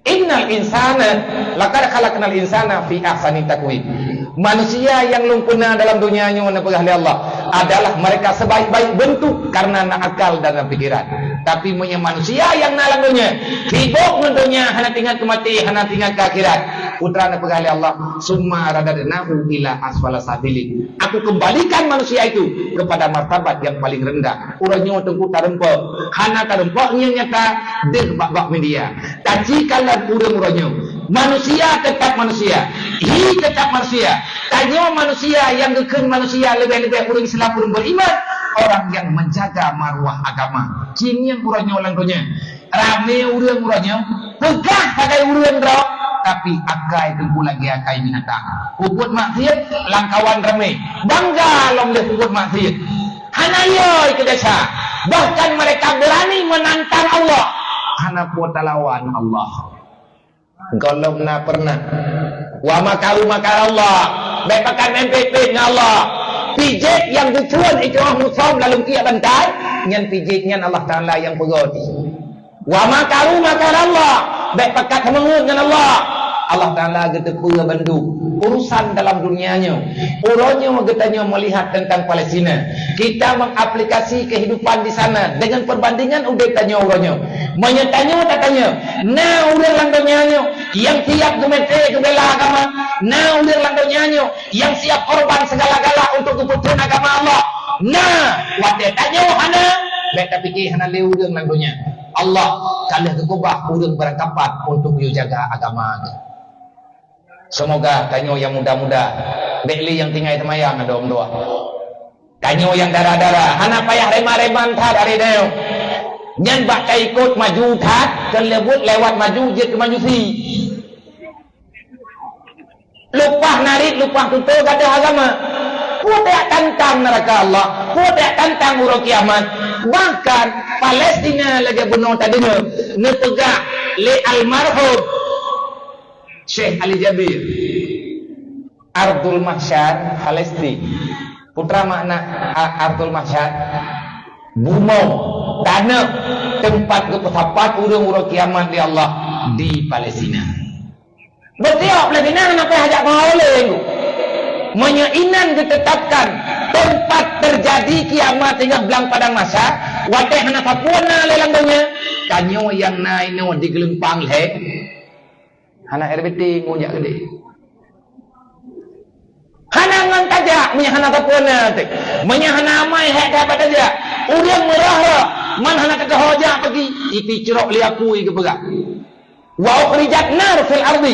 "Innal insana, laqad khalaqnal insana fi ahsani taqwim." Manusia nyang lôn peuna dalam donya nyoe, neupeugah lé Allah, adalah mereka sebaik-baik bentuk karena na akal dan na pikiran. Tapi meunyoe manusia nyang na lam donya, sibok ngon donya, hana teuingat keu maté, hana teuingat keu akhirat, peue teuma neupeugah lé Allah, "Summa radadnahu ila asfala safilin." Aku kembalikan manusia itu kepada martabat yang paling rendah. Uroe nyoe teungku tareumpok, hana tareumpok nyang nyata, deuh bak-bak media. Taci kalon ureuëng uroe nyoe. Manusia tetap manusia. Hi tetap manusia. Tanyoe manusia nyang geukheun manusia leubeh-leubeh ureuëng Islam, ureuëng beriman, orang yang menjaga maruah agama. Ci ngieng uroe nyoe lam donya. Ramé ureuëng uroe nyoe, peugah sagai ureuëng droe, tapi akai teungku lagée akai binatang. Peubuet maksiet lam kawan ramé, bangga lom lé peubuet maksiet. Hana yoi keu desya, bahkan mereka berani menantang Allah. Hana po talawan Allah. Gohlom na pernah. "Wa makaru makarallah." Bék pakat main pét-pét ngon Allah. Pijék nyang geuphon itoh musom lalong tiek bantai, nyan pijék nyan Allah Taala nyang peugöt. "Wa makaru makarallah." Bék pakat seumeungeut ngon Allah. Allah Taala geuteupeue bandum urusan dalam dunia nyoe. Uroe nyoe geutanyoe melihat tentang Palestina. Kita mengaplikasi kehidupan di sana dengan perbandingan udeb tanyoe uroe nyoe. Meunyoe tanyoe tatanyong, na ureuëng lam donya nyoe nyang siap geumaté geubela agama? Na ureuëng lam donya nyoe nyang siap korban segala-gala untuk geupeutheun agama Allah? Na. Watée tanyoe hana, bék tapike hana lé ureuëng lam donya. Allah ka lheueh geukeubah ureuëng beurangkapat untuk geujaga agama geuh. Seumoga tanyoe nyang muda-muda, bék lé nyang tinggai seumayang adom doa. Tanyoe nyang dara-dara, hana payah reman-reman that ari nyoe. Nyan bak taikot maju that, keuneuk buet lewat maju jeuet keu majusi. Lupah narit, lupah tutoe gadoh agama. Peue tajak tantang neuraka Allah, peue tajak tantang uroe kiamat. Bahkan Palestina lagée bunoe tadeungoe neupeugah lé almarhum Syekh Ali Jabir, Ardul Mahsyar Palestin. Peue teuma makna a-, Ardul Mahsyar? Bumoe, tanoh, teumpat geupeusapat ureuëng uroe kiamat lé Allah di Palestina. Beutiek Palestina hana payah jak keuhai lé. Meunyoe inan geuteutapkan teumpat teujadi kiamat singoh blang padang mahsyar, watée hana sapeue na lé lam donya, tanyoe nyang na inoe di geulumpang lhée. Hana R B T ngon jak keudeh. Hana ngon tajak, meunyo hana sapeue na teuh. Meunyo hana amai, hék that bak tajak. Ureuëng meurah-rah, man hana teuka ho jak pagi, iti crok lé apui geupeugah. Wa ukhrijat nar fil ardi.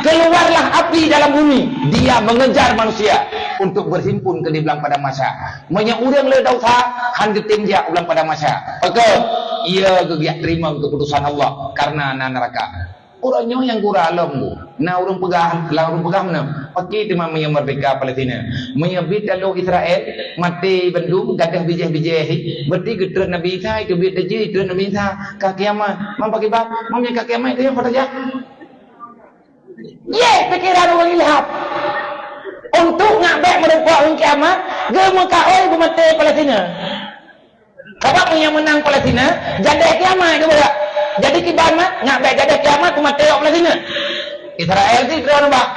Keluarlah api dalam bumi, dia mengejar manusia untuk berhimpun ke di Blang Padang Mahsyar. Meunyoe ureuëng le desya, han geutem jak u Blang Padang Mahsyar. Pakon? Ia geugiak teurimong keuputusan Allah karena na neuraka. Uroe nyoe nyang gura lom bu. Na ureuëng peugah, lam ureuëng peugah meunan, pakri teuma meunyoe merdeka Palestina. Meunyoe bit taloh Israel, maté bandum, gadôh bijéh-bijéh, berarti geutrön Nabi Isa, itu bit teujeuet trön Nabi Isa. Ka kiamat, mam pakriban, mam nyang ka kiamat itu nyang peurajah. Yeh, pikiran ureuëng ilhad. Untuk ngak bék meurumpok ngon kiamat, geumeukaôi beumaté Palestina. Sabab meunyoe meunang Palestina, jadeh kiamat tu beurak. Jadi kiban mat, ngak bék jadeh kiamat beumaté awak Palestina. Israel tu kira nampak.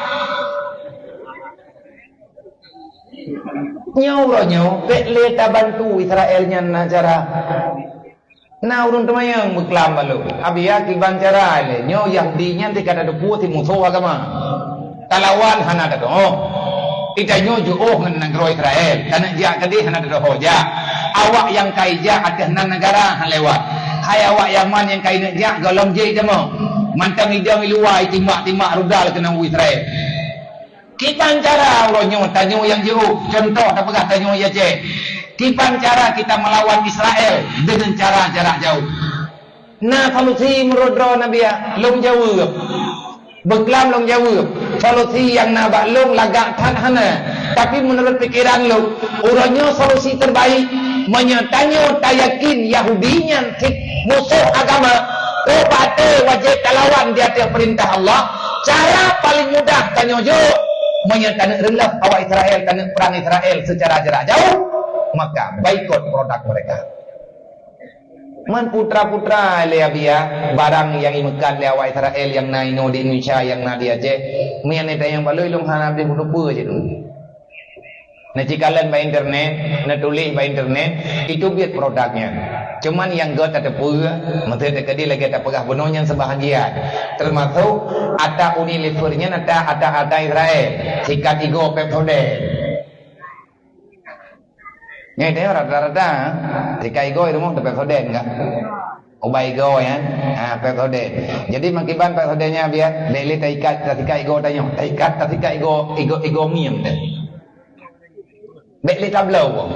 Nyoe uroe nyoe, bék le tabantu Israel nyan na cara. Na ureuëng teumanyong beuklam bak lôn, "Abiya kiban cara lé nyoe Yahudi nyan tika tateupeue si musoh agama? Talawan hana tatuoh. Geutanyoe jiôh ngon nanggroe Israel, taneuk jak keudeh hana tatuoh jak. Awak nyang ka ijak ateueh nan neugara han lewat. Hai awak Yaman nyang ka ineuk jak, gohlom jeuet tamong. Mantong idong i luwa itimbak-timbak rudal keunan u Israel." Kiban cara uroe nyoe tanyoe nyang jiôh, cuntoh tapeugah tanyoe i Aceh. Kiban cara kita melawan Israel dengan cara jarak jauh. Na solusi meunurot droe Nabi ya, lôn jaweueb. Beuklam lôn jaweueb. Solusi nyang na bak lôn lagak that hana. Tapi meunurot pikeran lôn, uroe nyoe solusi terbaik, meunyoe tanyoe tayakin Yahudi nyan cit musoh agama, rôh bak até wajéb talawan di ateueh peurintah Allah. Cara paléng mudah tanyoe jok, meunyoe taneuk reulôh awak Israel, taneuk prang Israel seucara jarak jauh, maka boikot produk mereka. Man putra-putra lé Abiya, barang nyang imeukat lé awak Israel nyang na inoe di Indonesia, nyang na di Aceh, meunyan ita nyang baloi lôn hana abéh bunoe peue cit. Neucikalon bak internet, neutuléh bak internet, itu biet produknya. Cuman nyang gét tateupeue, meuseuti keudeh lagée tapeugah bunoe nyan seubahagian. Termasuk ata Unilever nyan ata, ata, ata Israel, sikat igoe Pepsodent. Nyan itu rata-rata, sikat igoe rumoh teupeuk soden kan? Ubat igoe kan? Ha, peuk soden. Jadi makiban peuk soden nyan biar, bék lé taikat, tasikat igoe tanyoe. Taikat, tasikat igoe, igoe, igoe miem teh. Bék lé tabloe.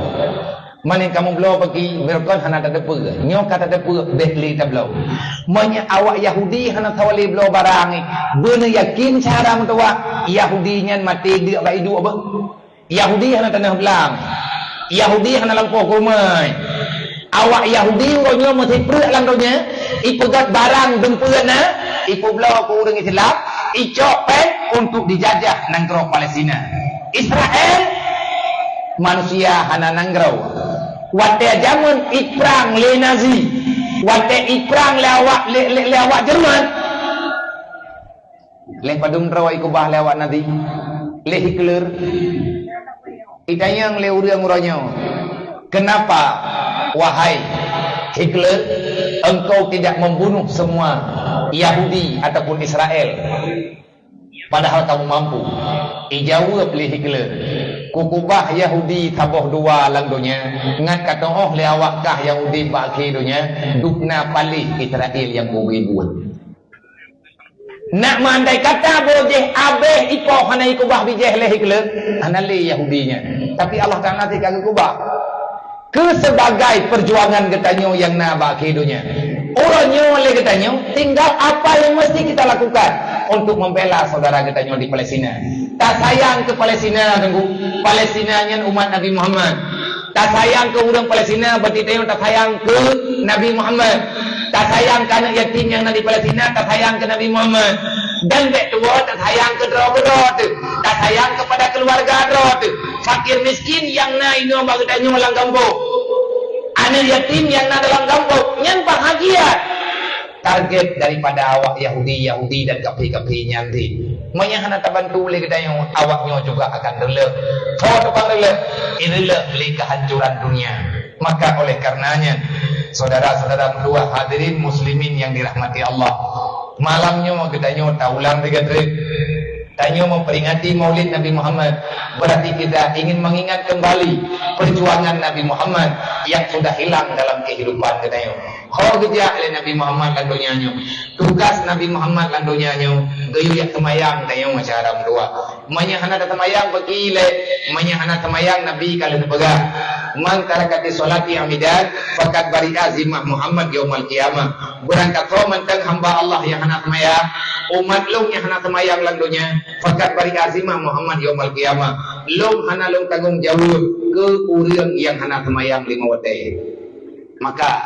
Mani kamoe bloe paki, beureukan hana tateupeue. Nyoe ka tateupeue, bék lé tabloe. Meunyoe awak Yahudi hana sawa lé bloe barang, beuneuyakin cara meutuwah, Yahudi nyan maté deuk bak iduek beuh. Yahudi hana tanoh blang. Yahudi hana lampôh keurumai. Awak Yahudi uroe nyoe meusipreuk lam donya, ipeugét barang dumpeue na, ipeubloe keu ureuëng Islam, icok péng untuk dijajah nanggroe Palestina. Israel manusia hana nanggroe. Watée jameun iprang lé Nazi, watée iprang lé awak, lé, lé, lé awak Jerman, lé padum droe ikeubah lé awak Nazi, lé Hitler. Itanyong lé ureuëng uroe nyoe, "Kenapa, wahai Hitler, engkau tidak membunuh semua Yahudi ataupun Israel, padahal kamu mampu?" Ijaweueb lé Hitler, "Kukeubah Yahudi saboh dua lam donya, ngat ka teuôh lé awak kah nyang udeb bak akhé donya, dub na paléh Israel nyang kubeue buet." Nak meuandai kata boh jih abéh ipoh hana ikeubah bijéh lé Hitler, hana lé Yahudi nyan. Tapi Allah Taala tika geukeubah. Keu sebagai perjuangan geutanyoe nyang na bak akhé donya. Uroe nyoe lé geutanyoe, tinggal apa yang mesti kita lakukan untuk membela saudara geutanyoe di Palestina. Tasayang keu Palestina, Teungku. Palestina nyan umat Nabi Muhammad. Tasayang keu ureuëng Palestina, berarti tanyoe tasayang keu Nabi Muhammad. Tasayang keu aneuk yatim nyang na di Palestina, tasayang keu Nabi Muhammad. Dan bék tuwoe tasayang keu droe keudroe teuh. Tasayang keupada keuluwarga droe teuh. Fakir miskin nyang na inoe bak geutanyoe lam gampông. Aneuk yatim nyang na dalam gampông, nyan bahagia. Target daripada awak Yahudi-Yahudi dan kafé-kafé nyan teuh. Meunyo hana tabantu lé geutanyoe, awak nyoe juga akan reuleuh. Soe tukang reuleuh? Ireuleuh lé kehancuran dunia. Maka oleh karenanya, saudara-saudara meutuwah, hadirin muslimin yang dirahmati Allah, malam nyoe geutanyoe taulang sigoe treuk. Tanyoe memperingati Maulid Nabi Muhammad, berarti kita ingin mengingat kembali perjuangan Nabi Muhammad yang sudah hilang dalam kehidupan geutanyoe. Ho geujak lé Nabi Muhammad lam donya nyoe. Tugas Nabi Muhammad lam donya nyoe, geuyue jak seumayang tanyoe masyarakat dua. Meunyoe hana taseumayang, bagi lé. Meunyoe hana seumayang, Nabi ka lheueh neupeugah, "Man taraka sholati amidan, faqad bari'a zimmah Muhammad yaumal qiyamah." Beurangkat soe mantong hamba Allah nyang hana seumayang, umat lôn nyang hana seumayang lam donya, faqad bari'a zimmah Muhammad yaumal qiyamah. Lôn hana lôn tanggong jaweueb keu ureuëng nyang hana seumayang lima watée. Maka,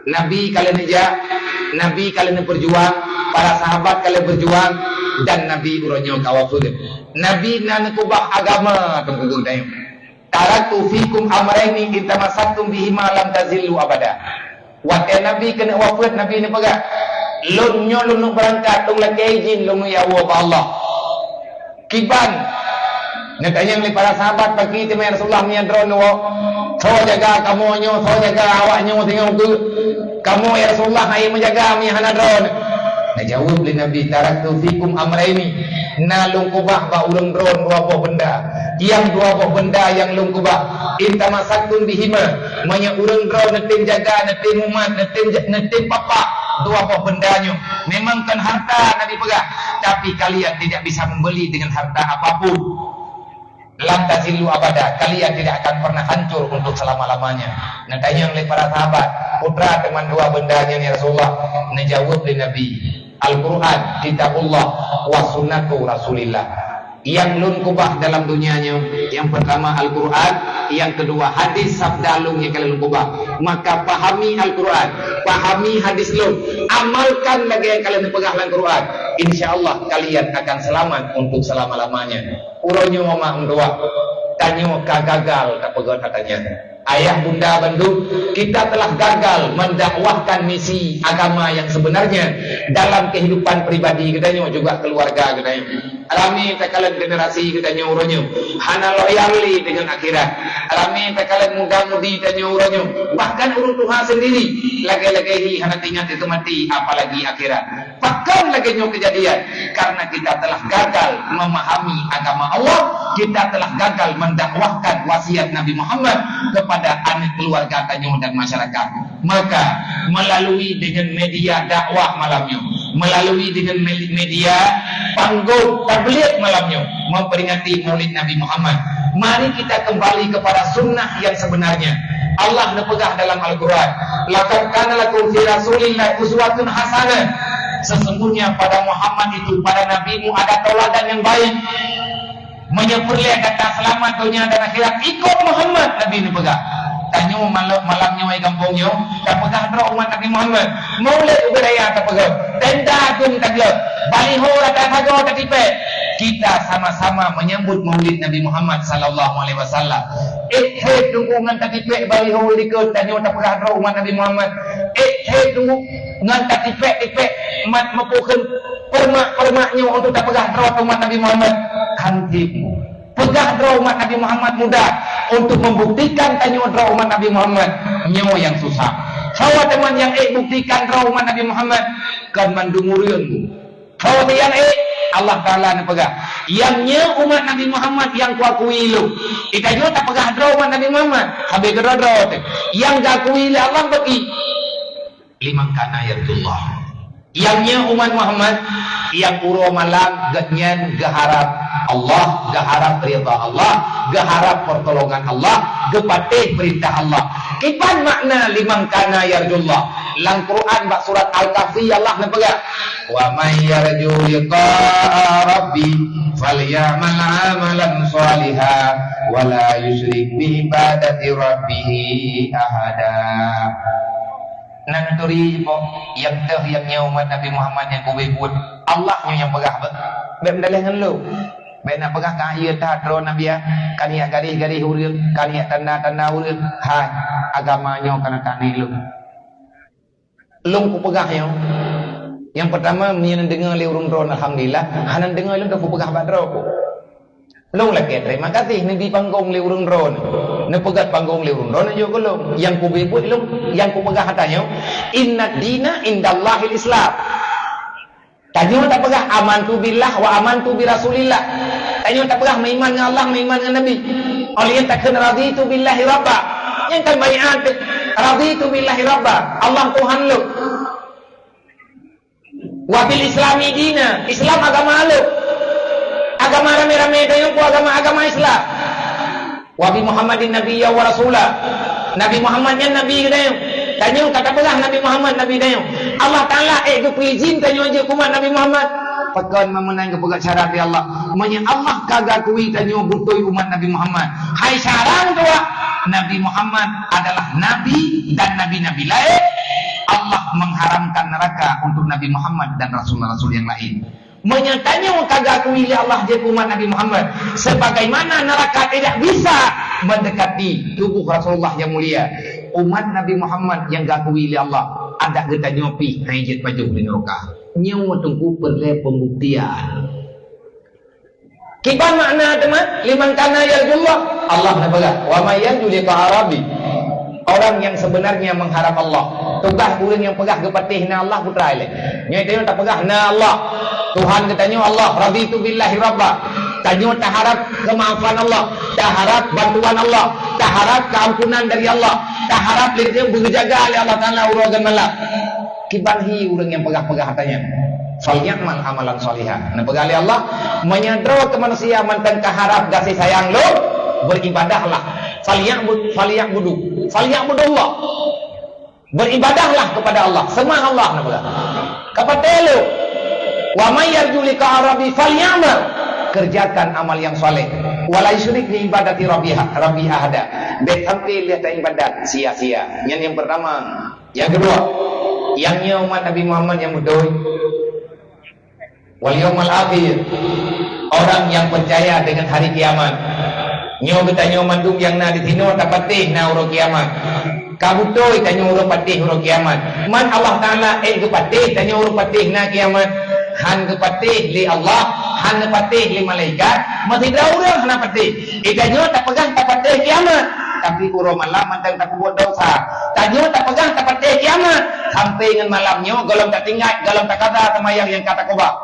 Nabi ka lheueh neujak, Nabi ka lheueh neupeujuang, para sahabat ka lheueh peujuang, dan Nabi uroe nyoe ka wafeuet. Nabi na neukeubah agama teungku geutanyoe. "Taraktu fikum amraini in tamassaktum bihima lan tazillu abada." Watée Nabi keuneuk wafeuet, Nabi neupeugah, "Lôn nyoe lôn neuk beurangkat, lôn lakée idhin lôn neuk jak woe bak Allah." Kiban neutanyong lé para sahabat, "Pakri teuma ya Rasulullah meunyoe droeneuh woe? Soe jaga kamoe nyoe, soe jaga awak nyoe singoh ukeue? Kamoe ya Rasulullah han meujaga meunyoe hana droeneuh?" Neujaweueb lé Nabi, "Taraktu fikum amraini." Na lôn keubah bak ureuëng droeneuh dua boh beunda. Nyang dua boh beunda nyang lôn keubah, "In tamassaktum bihima." Meunyoe ureuëng droeneuh neutem jaga, neutem mumat, neutem ja-, neutem papa dua boh beunda nyoe. Memang kon harta Nabi peugah, tapi kalian tidak bisa membeli dengan harta apapun. "Lan tazillu abada," kalian tidak akan pernah hancur untuk selama-lamanya. Neutanyong lé para sahabat, "Peue teuma dua beunda nyan ya Rasulullah?" Neujaweueb lé Nabi, "Al-Quran, kitabullah, wa sunnatu Rasulillah." Nyang lôn keubah dalam donya nyoe, nyang pertama Al-Quran, nyang kedua hadis sabda lôn nyang ka lôn keubah. Maka pahami Al-Quran, pahami hadis lôn, amalkan lagée nyang ka lôn peugah lam Quran. Insya Allah kalian akan selamat untuk selama-lamanya. Uroe nyoe mak meutuah, tanyoe ka gagal tapeugét ata nyan. Ayah bunda bandum, kita telah gagal mendakwahkan misi agama yang sebenarnya dalam kehidupan pribadi geutanyoe juga keluarga geutanyoe. Ramé takalon generasi geutanyoe uroe nyoe hana loyal lé deungon akhirat. Ramé takalon muda-mudi tanyoe uroe nyoe, bahkan ureuëng tuha sendiri lagée-lagée hi hana teuingat keu maté, apalagi akhirat. Pakon lagée nyoe keujadian? Karena kita telah gagal memahami agama Allah, kita telah gagal mendakwahkan wasiat Nabi Muhammad kepada aneuk keluarga tanyoe dan masyarakat. Maka, melalui dengan media dakwah malam nyoe, melalui dengan me-, media panggong tabligh malam nyoe, memperingati Maulid Nabi Muhammad, mari kita kembali kepada sunnah yang sebenarnya. Allah neupeugah dalam Al-Quran, "Laqad kana lakum fi Rasulillahi uswatun hasanah." Sesungguhnya pada Muhammad itu, pada nabimu, ada tauladan yang baik. Meunyoe peureulée gata seulamat donya dan akhirat, ikot Muhammad, Nabi neupeugah. Tanyoe malam, malam nyoe, gampông nyoe, tapeugah droe umat Nabi Muhammad. Maulid ubé raya tapeugah, tenda agong tagleh, baliho rata sagoe tatipék. Kita sama-sama menyambut Maulid Nabi Muhammad sallallahu alaihi wasallam. Ék hé teungku ngon tatipék baliho likot tanyoe tapeugah droe umat Nabi Muhammad. Ék hé teungku ngon tatipék-tipék mat meupukheun peuremak-peuremak nyoe untuk tapeugah droe umat Nabi Muhammad. Kan tipu. Peugah droe umat Nabi Muhammad mudah, untuk membuktikan tanyoe droe umat Nabi Muhammad nyoe nyang susah. Soe teuma nyang ék buktikan droe umat Nabi Muhammad? Kon mandum ureuëng. Soe nyang ék? Allah Taala neupeugah, "Nyang nyoe umat Nabi Muhammad nyang kuakui lôn." Ita nyoe tapeugah droe umat Nabi Muhammad, habéh keudroe-droe teuh. Nyang geukui lé Allah bagi. Liman kana yarjullah. Nyang nyoe umat Muhammad, nyang uroe malam geuhnyan geuharab Allah, geuharab ridha Allah, geuharab pertolongan Allah, geupatéh peurintah Allah. Kiban makna liman kana yarjullah? Lam Quran bak surat Al-Kahfi Allah neupeugah, "Wa may yarju liqa'a rabbi falyamal amalan shaliha wa la yusyrik bi ibadati rabbih ahada." Nan turi po, nyang teuh nyang nyoe umat Nabi Muhammad nyang kubé buet. Allah nyoe nyang peugah beuh. Bék meudaléh ngon lôn. Bék na peugah ka yue that droe Nabi, ka neujak garéh-garéh ureuëng, ka neujak tanda-tanda ureuëng. Hai, agama nyoe ka na tanéh lôn. Lôn kupeugah nyoe. Nyang peurtama, meunyoe neudeungoe lé ureuëng droe, alhamdulillah. Hana neudeungoe lôn, ka kupeugah bak droe. Lôn lakée terima kasih neubi panggong lé ureuëng droeneuh. Neupeugét panggong lé ureuëng droeneuh jok keu lôn. Nyang kubé buet lôn, nyang kupeugah ata nyoe, "Innad dina indallahil Islam." Tanyoe tapeugah, "Amantu billah wa amantu bi Rasulillah." Tanyoe tapeugah meuiman ngon Allah, meuiman ngon Nabi. Óh lheueh nyan takheun, "Raditu billahi rabba." Nyang kan baiát teuh. Raditu billahi rabba, Allah Tuhan lôn. Wa bil islami dina, Islam agama lôn. Agama ramé-ramé tanyoe peue agama, agama Islam. Wa bi Muhammadin nabiyya wa rasula. Nabi Muhammad nyan nabi geutanyoe. Tanyoe ka tapeugah Nabi Muhammad nabi tanyoe. Allah Taala ék geupeuizin tanyoe jeuet umat Nabi Muhammad. Pakon meunan geupeugah syarat lé Allah. Meunyoe Allah ka geuakui tanyoe beutôi umat Nabi Muhammad, hai syarat dua, Nabi Muhammad adalah nabi dan nabi-nabi laén, Allah mengharamkan neraka untuk Nabi Muhammad dan rasul-rasul yang lain. Meunyoe tanyoe ka geuakui lé Allah jeuet umat Nabi Muhammad, sebagaimana neraka tidak bisa mendekati tubuh Rasulullah yang mulia, umat Nabi Muhammad yang geuakui lé Allah, adak geutanyoe pih hai jeuet pajoh di neraka. Nyoe teungku peureulée pembuktian. Kiban makna teuma, liman kana yarjullah, Allah na peugah, "Wa may yarju liqa'a rabbih." Orang yang sebenarnya mengharap Allah. Tugaih ureuëng nyang peugah geupatéh na Allah, putra ilée. Nyoe tanyoe tapeugah na Allah. Tuhan geutanyoe Allah, raditu billahi rabba. Tanyoe taharap kemaafan Allah, taharap bantuan Allah, taharap keampunan dari Allah, taharap lé geutanyoe beujaga lé Allah Taala uroe ngon malam. Kiban hi ureuëng nyang peugah-peugah ata nyan. "Falyamal amalan shaliha." Neupeugah lé Allah, "Meunyoe droe keu manusia mantong ka harab gaséh sayang Lôn, beuribadahlah." "Falya'bud, falya'budu, falya'budullah." Beuribadahlah kepada Allah, seumah Allah neupeugah. Ka patéh lôn. "Wa may yarju liqa'a rabbih falya'mal." Kerjakan amal yang saleh. "Wa la yusyrik bi ibadati rabbih, rabbih ahada." Bék sampai lé taibadat sia-sia. Nyan nyang pertama. Nyang keudua, nyang nyoe umat Nabi Muhammad nyang beutôi. Wal yaumal akhir, orang yang percaya dengan hari kiamat. Nyoe geutanyoe mandum nyang na di sinoe tapatéh na uroe kiamat. Ka beutôi tanyoe uroe patéh uroe kiamat. Man Allah Taala ék geupatéh tanyoe uroe patéh na kiamat. Han geupatéh lé Allah, han geupatéh lé malaikat, meusidroe ureuëng hana patéh. Geutanyoe tapeugah tapatéh kiamat, tapi uroe malam mantong tapeubuet desya. Tanyoe tapeugah tapatéh kiamat, sampai ngon malam nyoe gohlom tatinggai, gohlom takada seumayang nyang ka takeubah.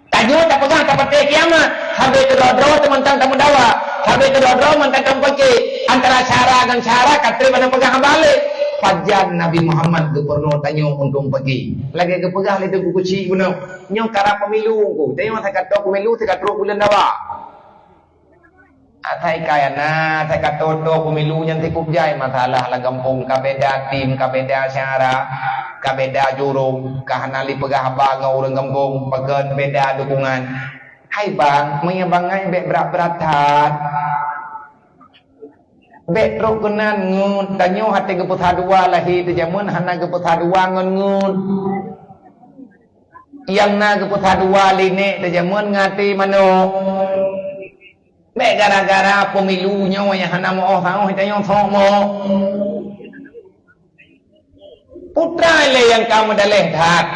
Tanyoe tapeugah tapatéh kiamat, habéh keudroe-droe teuh mantong tameudawa, habéh keudroe-droe mantong tameupaké, antara syedara ngon syedara ka trép hana peugah haba lé. Pajan Nabi Muhammad geupeurunoe tanyoe untuk paké. Lagée geupeugah lé Teungku Kuchik bunoe, nyoe karab pemilu Teungku. Tanyoe masa ka trok pemilu, teuka trok buleuen dawa. Asai kaya na, asai ka toto pemilu nyan sikup jai masalah lam gampông, ka beda tim, ka beda syedara, ka beda jurong, ka hana lé peugah haba ngon ureuëng gampông, pakon beda dukungan. Hai bang, meunyoe bangai bék brat-brat that. Bék trok keunan ngon, tanyoe até geupeusadua lahé teujameun hana geupeusadua ngon ngon. Nyang na geupeusadua lé nék teujameun ngon até manok. Bék gara-gara pemilu nyoe nyang hana meu-oh saôh tanyoe sok meu. Putra lé nyang ka meudaleh that.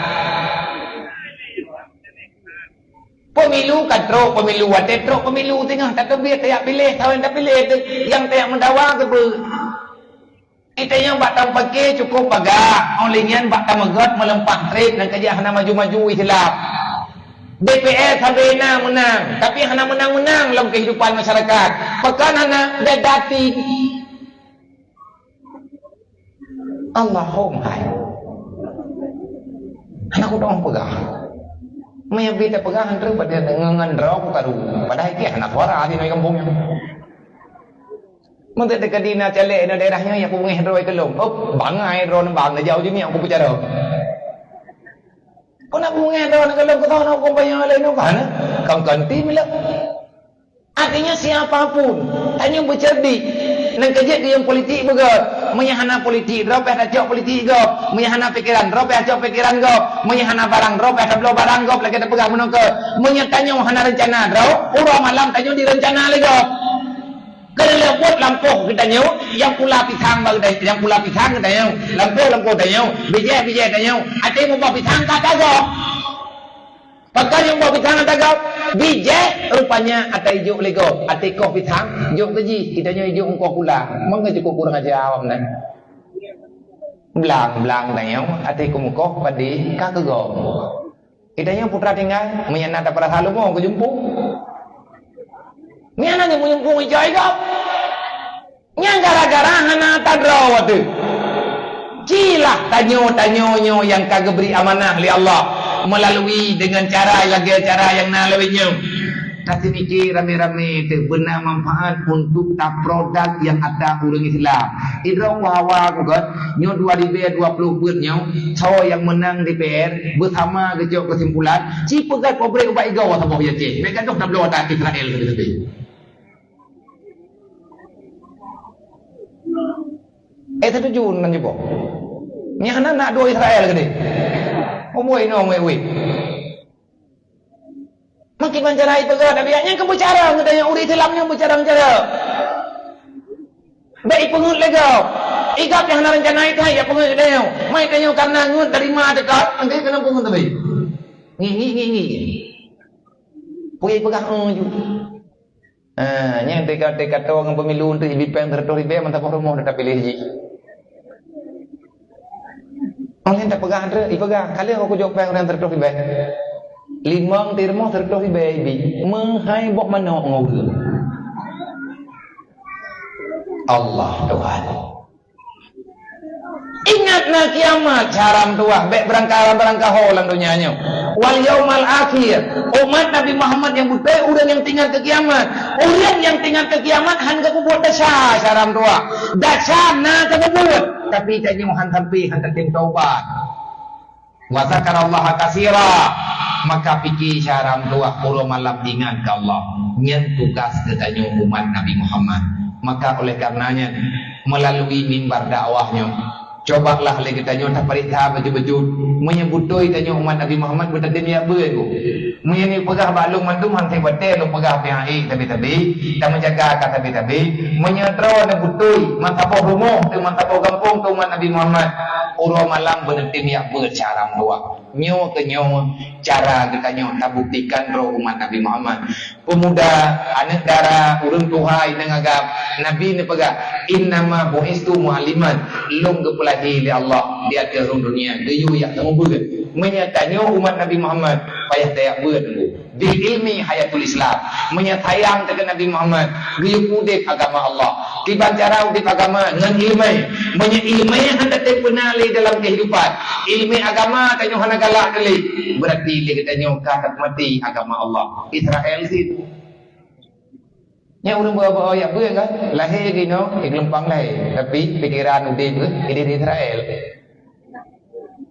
Pemilu ka trok pemilu, watée trok pemilu teungoh tateubiet tajak piléh, sawan tapiléh teuh nyang tajak meudawa keupeue. Geutanyoe bak tameupaké cukôp bagah, óh lheueh nyan bak tameugöt meuleumpah trép nyang ka jeuet hana maju-maju Islam. D P R sabe na meunang, tapi hana meunang-meunang lam keuhidupan masyarakat. Pakon hana? Degati. Allahumma hai. Hana kudoh peugah. Meunyoe bit peugah ngon, ngon droe ku karu. Padahai keu hana suara di gampông nyan. Meunteuk teuka di na caleg di daerah nyoe nyang peubungéh droe keulom. Oh, bangai droe nembang na jauh jimiak ku peucara. Kau nak peubungéh droe keulom keu soe na kompanya lain nyoe ka na? Kam ganti mila. Artinya siapapun, tanyoe beucerdik. Nang keujeuet di nyang politik beugöt. Meunyoe hana politik, droe pih tacok politik gob. Meunyoe hana pikeran, droe pih tacok pikeran gob. Meunyoe hana barang, droe pih tabloe barang gob lagée tapeugah meunoe keu. Meunyoe tanyoe hana reuncana droe, uroe malam tanyoe direuncana lé gob. Keuneulheueh buet lampôh geutanyoe, nyang pula pisang bak geutanyoe, nyang pula pisang geutanyoe, lampôh-lampôh tanyoe, bijéh-bijéh tanyoe, até muboh pisang ka tagob. Pakon nyang muboh pisang ka tagob? Bijéh rupanya até ijok lé gob, até koh pisang jok keu jih, geutanyoe ijok meukoh pula. Mangga cukôp kurang aja awak nyan. Blang-blang tanyoe, até keu meukoh padé ka keu gob. Geutanyoe putra tinggai, meunyo na tapeurasa leumo keu jumpung. Meunyo na nyang meujeumpung ijai gob. Nyan gara-gara hana tadroe watée. Cilah tanyoe-tanyoe nyoe nyang ka geubri amanah lé Allah meulalu deungon cara lagée cara nyang na lagée nyoe. Taseumike ramé-ramé teuh beuna manfaat untuk taprodak nyang atra ureuëng Islam. Idroe ku hawa ku gét, nyoe dua ribée dua ploh peuet nyoe, soe nyang meunang D P R beusama geucok keusimpulan, ci peugét pobrek ubak igoe saboh Aceh. Bék gadoh tabloe ata Israel sabe-sabe. Eh, setuju nan jiboh. Nyang hana nak dua Israel gede. Umui no, umui, umui. Makin mancara ipeugah Nabi, nyang keu bicara ngon tanyoe ureuëng Islam nyang bicara-bicara. Bék ipeungeut lé gob. Igab nyang hana rencana itai, ya peungeut lé tanyoe. Mai tanyoe karena ngeut dari ma dekat, nanti kena peungeut tapi. Ngi, ngi, ngi, ngi. Pui peugah, "Oh, ju." Ah, nyang teuka-teuka to ngon pemilu untuk ibi péng seratus ribèe, mantap rumoh tetap pilih ji. Orang tak pegang, ipegang. Kalau aku jok péng orang seratus ribèe. Limong tirmoh seratus ribèe ibi. Meuhai boh manok ngau ureueng. Allah Tuhan. Ingat na kiamat, haram tuah, bék beurangkaho-beurangkaho lam donya nyoe. Wal yaumal akhir, umat Nabi Muhammad nyang beutôi ureueng nyang teuingat keu kiamat. Ureueng nyang teuingat keu kiamat han ka peubuet desya, haram tuah. Desya na ka peubuet, tapi tanyoe han sampai, han tatem taubat. Wa dzakarallaha katsira, maka pike syara meutuah uroe malam ingat keu Allah. Nyan tugas geutanyoe umat Nabi Muhammad. Maka oleh karena nyan, melalui mimbar dakwah nyoe, cobalah lé geutanyoe tapeuriksa beujeuet-beujeuet. Meunyoe beutôi tanyoe umat Nabi Muhammad, beutatem jak beuet ku. Meunyoe neupeugah bak lôn mandum han seb watée lôn peugah pih han ék sabe-sabe, tameujaga ka sabe-sabe. Meunyoe droeneuh beutôi, meusaboh rumoh teuh, meusaboh gampông teuh umat Nabi Muhammad, uroe malam beutatem jak beuet syara meutuah. Nyoe keuh nyoe cara geutanyoe tabuktikan droe umat Nabi Muhammad. Peumuda, aneuk dara, ureueng tuha inong agam, Nabi neupeugah, "Innama bu'istu mu'alliman." Lôn geupeulahé lé Allah di ateueh rhueng dunia, geuyue jak seumeubeuet. Meunyoe tanyoe umat Nabi Muhammad, payah tajak beuet teungku. Bil ilmi hayatul Islam. Meunyoe sayang teuh keu Nabi Muhammad, geuyue udeb agama Allah. Kiban cara udeb agama ngon ileumèe. Meunyoe ileumèe han tatem peuna lé dalam keuhidupan, ileumèe agama tanyoe hana galak lé, beurati lé geutanyoe ka tapeumati agama Allah. Israel sit. Nyan ureueng bawa-bawa jak beuet kan? Lahé di inoe, di Geulumpang lahé. Tapi pikeran udeb geuh di Israel.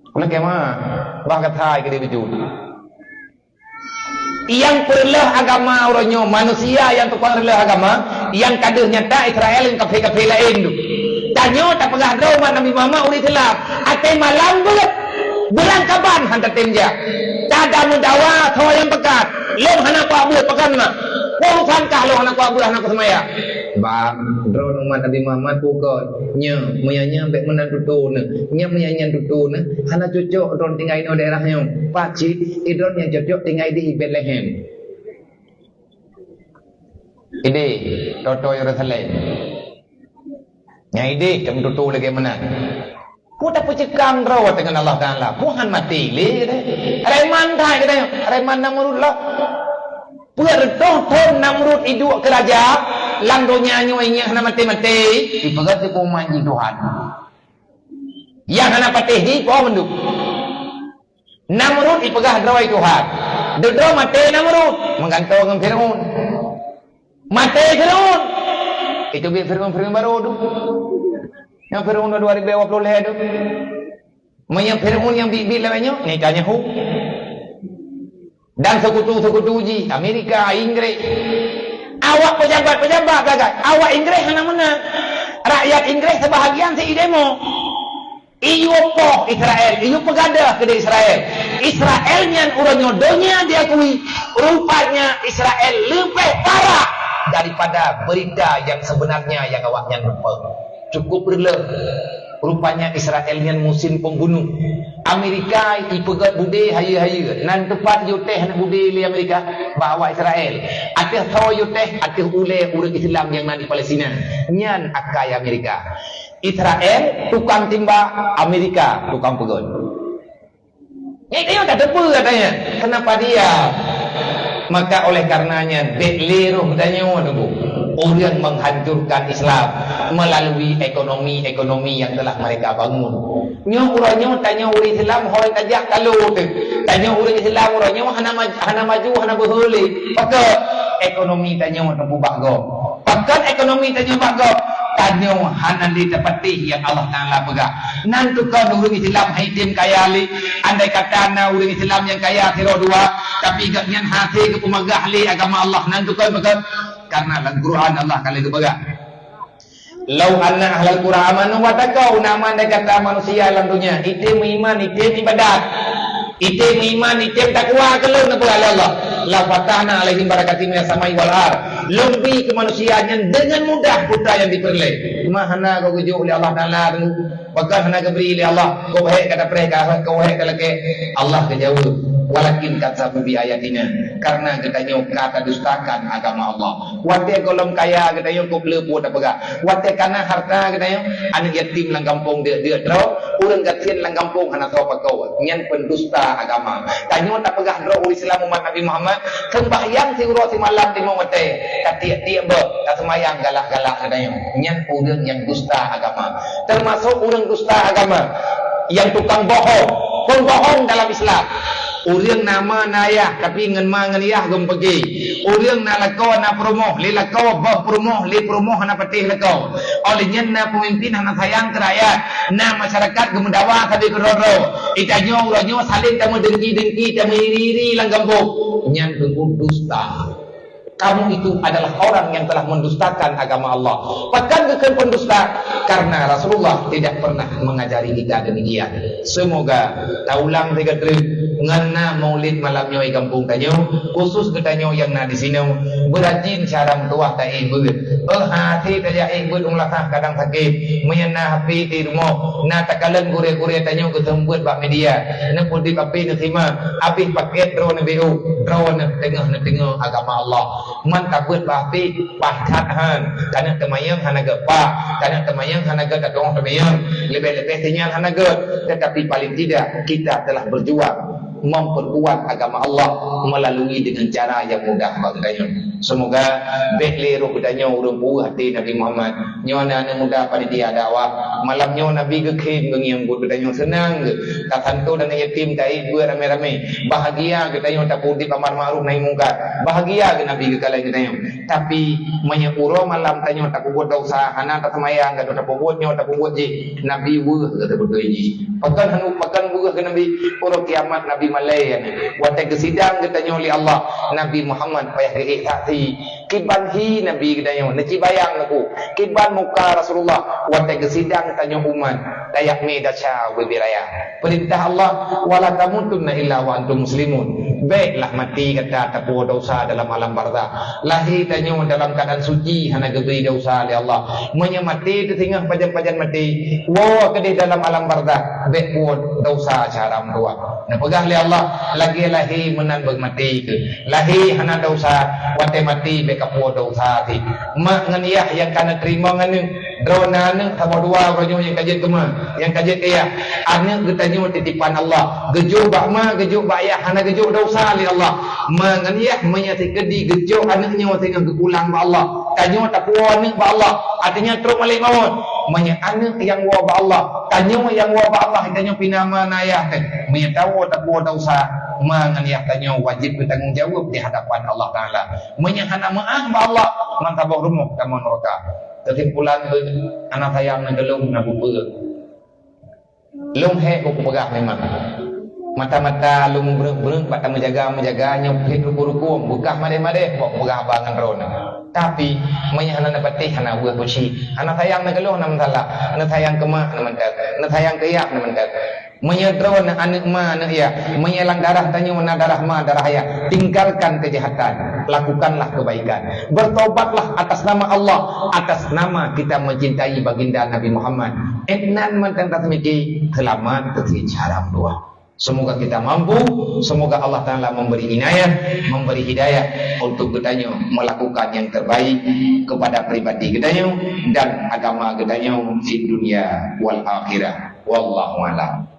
Ulôn kemah, bah keuthai keu di beujeuet. Nyang peureuloh agama uroe nyoe, manusia nyang tukang reuloh agama, nyang ka deuh nyata Israel ngon kafé-kafé laén tu. Tanyoe tapeugah droe umat Nabi Muhammad ureueng Islam, até malam beuet, beurangkaban han tatem jak. Tada meudawa soe nyang peukat, lôn hana kuat beuet, pakon mak. Kong sankah lôn hana kuat beuet, hana kuseumayang. Bang, droe umat Nabi Muhammad bukon. Nyoe, meunyoe nyan bék meunan tutoe neuh. Nyoe meunyoe nyan tutoe neuh, hana cocok droe tinggai inoe daerah nyoe. Pacit, idroe nyang cocok tinggai di Betlehem. Idéh, toto Yerusalem. Nyang idéh, tem tutoe lagée meunan. Peue tapeuceukang droe watée ngon Allah Taala? Peue han maté lé geutanyoe? Reman that geutanyoe, reman Namrud lah. Peuet reutôh thon Namrud iduek keu raja lam donya nyoe, ingat hana maté-maté. Ipeugah teupeue manji Tuhan. Nyang hana patéh di po mandum. Namrud ipeugah droe Tuhan. Dudoe maté Namrud, meugantoe ngon Firaun. Maté Firaun. Itu biet Firaun, Firaun barô tu. Nyang Firaun dua ribu dua puluh lhèe tu. Meunyoe Firaun nyang biet-biet lagée nyoe, Netanyahu. Dan seukutu-seukutu jih, Amerika, Inggris. Awak pejabat-pejabat gagai. Awak Inggris hana meunang. Rakyat Inggris sebahagian si demo. Iyue poh Israel, iyue peugadôh keudeh Israel. Israel nyan uroe nyoe donya diakui, rupanya Israel leubeh parah daripada berita yang sebenarnya yang awak nyan rupa. Cukup reuloh. Rupanya Israel nyan musim pembunuh. Amerika ipeugét budé hayeue-hayeue. Nan teupat yue teh aneuk budé lé Amerika bak awak Israel. Ateueh soe yue teh, ateueh ulée ureueng Islam nyang na di Palestina. Nyan akai Amerika. Israel tukang timbak, Amerika tukang peugét. Nyan tanyoe tak teupeue katanya, kenapa dia? Maka oleh karenanya, bék lé roh geutanyoe teungku. Ureuëng menghancurkan Islam melalui ekonomi-ekonomi yang telah mereka bangun. Nyoe uroe nyoe tanyoe ureuëng Islam hôi tajak talo teuh. Tanyoe ureuëng Islam uroe nyoe hana maj-, hana maju, hana beuhôi lé. Pakon ekonomi tanyoe teupubak gob. Pakon ekonomi tanyoe bak gob. Tanyoe hana lé tapatéh nyang Allah Taala peugah. Nan tukon ureuëng Islam hai tem kaya lé. Andai kata na ureuëng Islam nyang kaya sidroe dua, tapi gobnyan hase geupeumeugah lé agama Allah, nan tukon pakon. Karena lam Quran Allah ka lheueh geupeugah, "Lau anna ahlal qura amanu wattaqau," nama andai kata manusia lam dunia, item meuiman, item ibadat, item meuiman, item takwa keu lôn, neupeugah lé Allah, "la fatahna alaihim barakatim minas samai wal ard." Lôn bi keu manusia nyan deungon mudah peue nyang jipeureulée. Cuma hana geujoh lé Allah Taala tu. Pakon hana geubri lé Allah, keuhai ka tapreh, ka keuhai ka lakée. Allah geujaweueb, "Walakin kadzabu bi ayatina," karena geutanyoe ka tadustakan agama Allah. Watée gohlom kaya geutanyoe keupeue peue tapeugah. Watée kana harta geutanyoe, aneuëk yatim lam gampông deuek-deuek droe, ureuëng gasien lam gampông hana soe pakoe. Nyan pendusta agama. Tanyoe tapeugah droe ureuëng Islam umat Nabi Muhammad, seumbahyang siuroe simalam limong watée, tatiek-tiek beuet, taseumayang galak-galak geutanyoe. Nyan ureuëng nyang dusta agama. Teumasok ureuëng dusta agama nyang tukang bohong. Pembohong dalam Islam. Ureuëng na ma na yah, tapi ngon ma ngon yah geumpeugi. Ureuëng na lakoe na peurumoh, lé lakoe boh peurumoh, lé peurumoh hana patéh lakoe. Óh lheueh nyan na peumimpin hana sayang keu rakyat, na masyarakat geumeudawa sabe keudroe-droe. Geutanyoe uroe nyoe saléng tameudengki-dengki, tameuiri-iri lam gampông. Nyan teungku dusta. Kamu itu adalah orang yang telah mendustakan agama Allah. Pakon geukheun pendusta? Karena Rasulullah tidak pernah mengajari kita demikian. Semoga taulang sigoe treuk ngon na maulid malam nyoe di gampông tanyoe, khusus geutanyoe nyang na di sinoe, beurajin cara meutuwah taék beuet. Oh, hase tajak ék beuet u meulasah kadang sakét. Meunyoe na H P di rumoh, na takalon gurée-gurée tanyoe geuseumeubeuet bak media. Neupeudeuh H P neusimak, habéh pakét droeneuh B O, droeneuh teungoh neuteungoh agama Allah. Man tabeuet bak H P, paih that han. Taneuk teumayang hana geupak, taneuk teumayang hana geutatong teumayang. Leubeh-leubeh sinyal hana geuh. Tetapi paling tidak kita telah berjuang memperkuat agama Allah melalui dengan cara yang mudah bagi geutanyoe. Semoga bék lé roh geutanyoe ureuëng puih até Nabi Muhammad. Nyoe na aneuëk muda panitia dakwah. Malam nyoe Nabi geukheun geungieng buet geutanyoe seunang geuh. Tasanto dan yatim taék beuet ramé-ramé. Bahagia geutanyoe tapeuudép amar ma'ruf nahi mungkar. Bahagia geuh Nabi geukalon geutanyoe. Tapi meunyoe uroe malam tanyoe tapeubuet desya, hana taseumayang, gata tapeubuet nyoe, tapeubuet jih, Nabi weueh gata beutôi jih. Pakon hana, pakon weueh geuh Nabi? Uroe kiamat Nabi malée nyan. Watée geusidang geutanyoe lé Allah, Nabi Muhammad payah geuék saksi. Kiban hi Nabi geutanyoe, neucibayang neuku. Kiban muka Rasulullah, watée geusidang tanyoe umat, tajak mé desya ubé-bé raya. Peurintah Allah, "Wala tamutunna illa wa antum muslimun." Béklah maté gata tapuwoe desya dalam alam barzakh. Lahé tanyoe dalam keuadaan suci, hana geubri desya lé Allah. Meunyoe maté teusingoh pajan-pajan maté, woe keudeh dalam alam barzakh, bék puwoe desya cara meutuwah. Neupeugah lé Allah, lagée lahé meunan beumaté keuh. Lahé hana desya, watée maté bék kapuwoe desya cit. Mak ngon yah nyang ka neuteurimong aneuëk, droeneuh aneuëk saboh dua uroe nyoe nyang ka jeuet keu ma, nyang ka jeuet keu yah. Aneuëk geutanyoe titipan Allah. Geujok bak ma, geujok bak yah, hana geujok desya lé Allah. Ma ngon yah meunyoe sikeudi geujok aneuëk nyoe singoh geupulang bak Allah, tanyoe tapuwoe aneuëk bak Allah, artinya trok malée mawöt. Meunyoe aneuëk nyang woe bak Allah, tanyoe nyang woe bak Allah, tanyoe pih na ma na yah teuh. Meunyoe tawoe tapuwoe desya, ma ngon yah tanyoe wajéb geutanggong jaweueb di hadapan Allah Taala. Meunyoe hana meuáh bak Allah, man saboh rumoh tamong nuraka. Keusimpulan beuet, hana sayang neuh keu lôn na bupeue. Lôn hék bak kupeugah memang. Mata-mata lôn breueng-breueng bak tameujaga-meujaga nyoe pih ruku-ruku, beukah madeh-madeh bak kupeugah haba ngon droeneuh. Tapi, meunyoe hana neupatéh, hana weueh kuci. Hana sayang neuh keu lôn, hana masalah. Neusayang keu mak, hana mantong. Neusayang keu yah, hana mantong. Meunyoe droeneuh aneuëk ma, aneuëk yah, meunyoe lam darah tanyoe na darah ma, darah yah, tinggalkan kejahatan, lakukanlah kebaikan. Bertobatlah atas nama Allah, atas nama kita mencintai baginda Nabi Muhammad. Ék nan mantong taseumiké, seulamat keu cara meutuwah. Semoga kita mampu, semoga Allah Taala memberi inayah, memberi hidayah untuk geutanyoe melakukan yang terbaik kepada pribadi geutanyoe dan agama geutanyoe di dunia wal akhirah. Wallahu a'lam.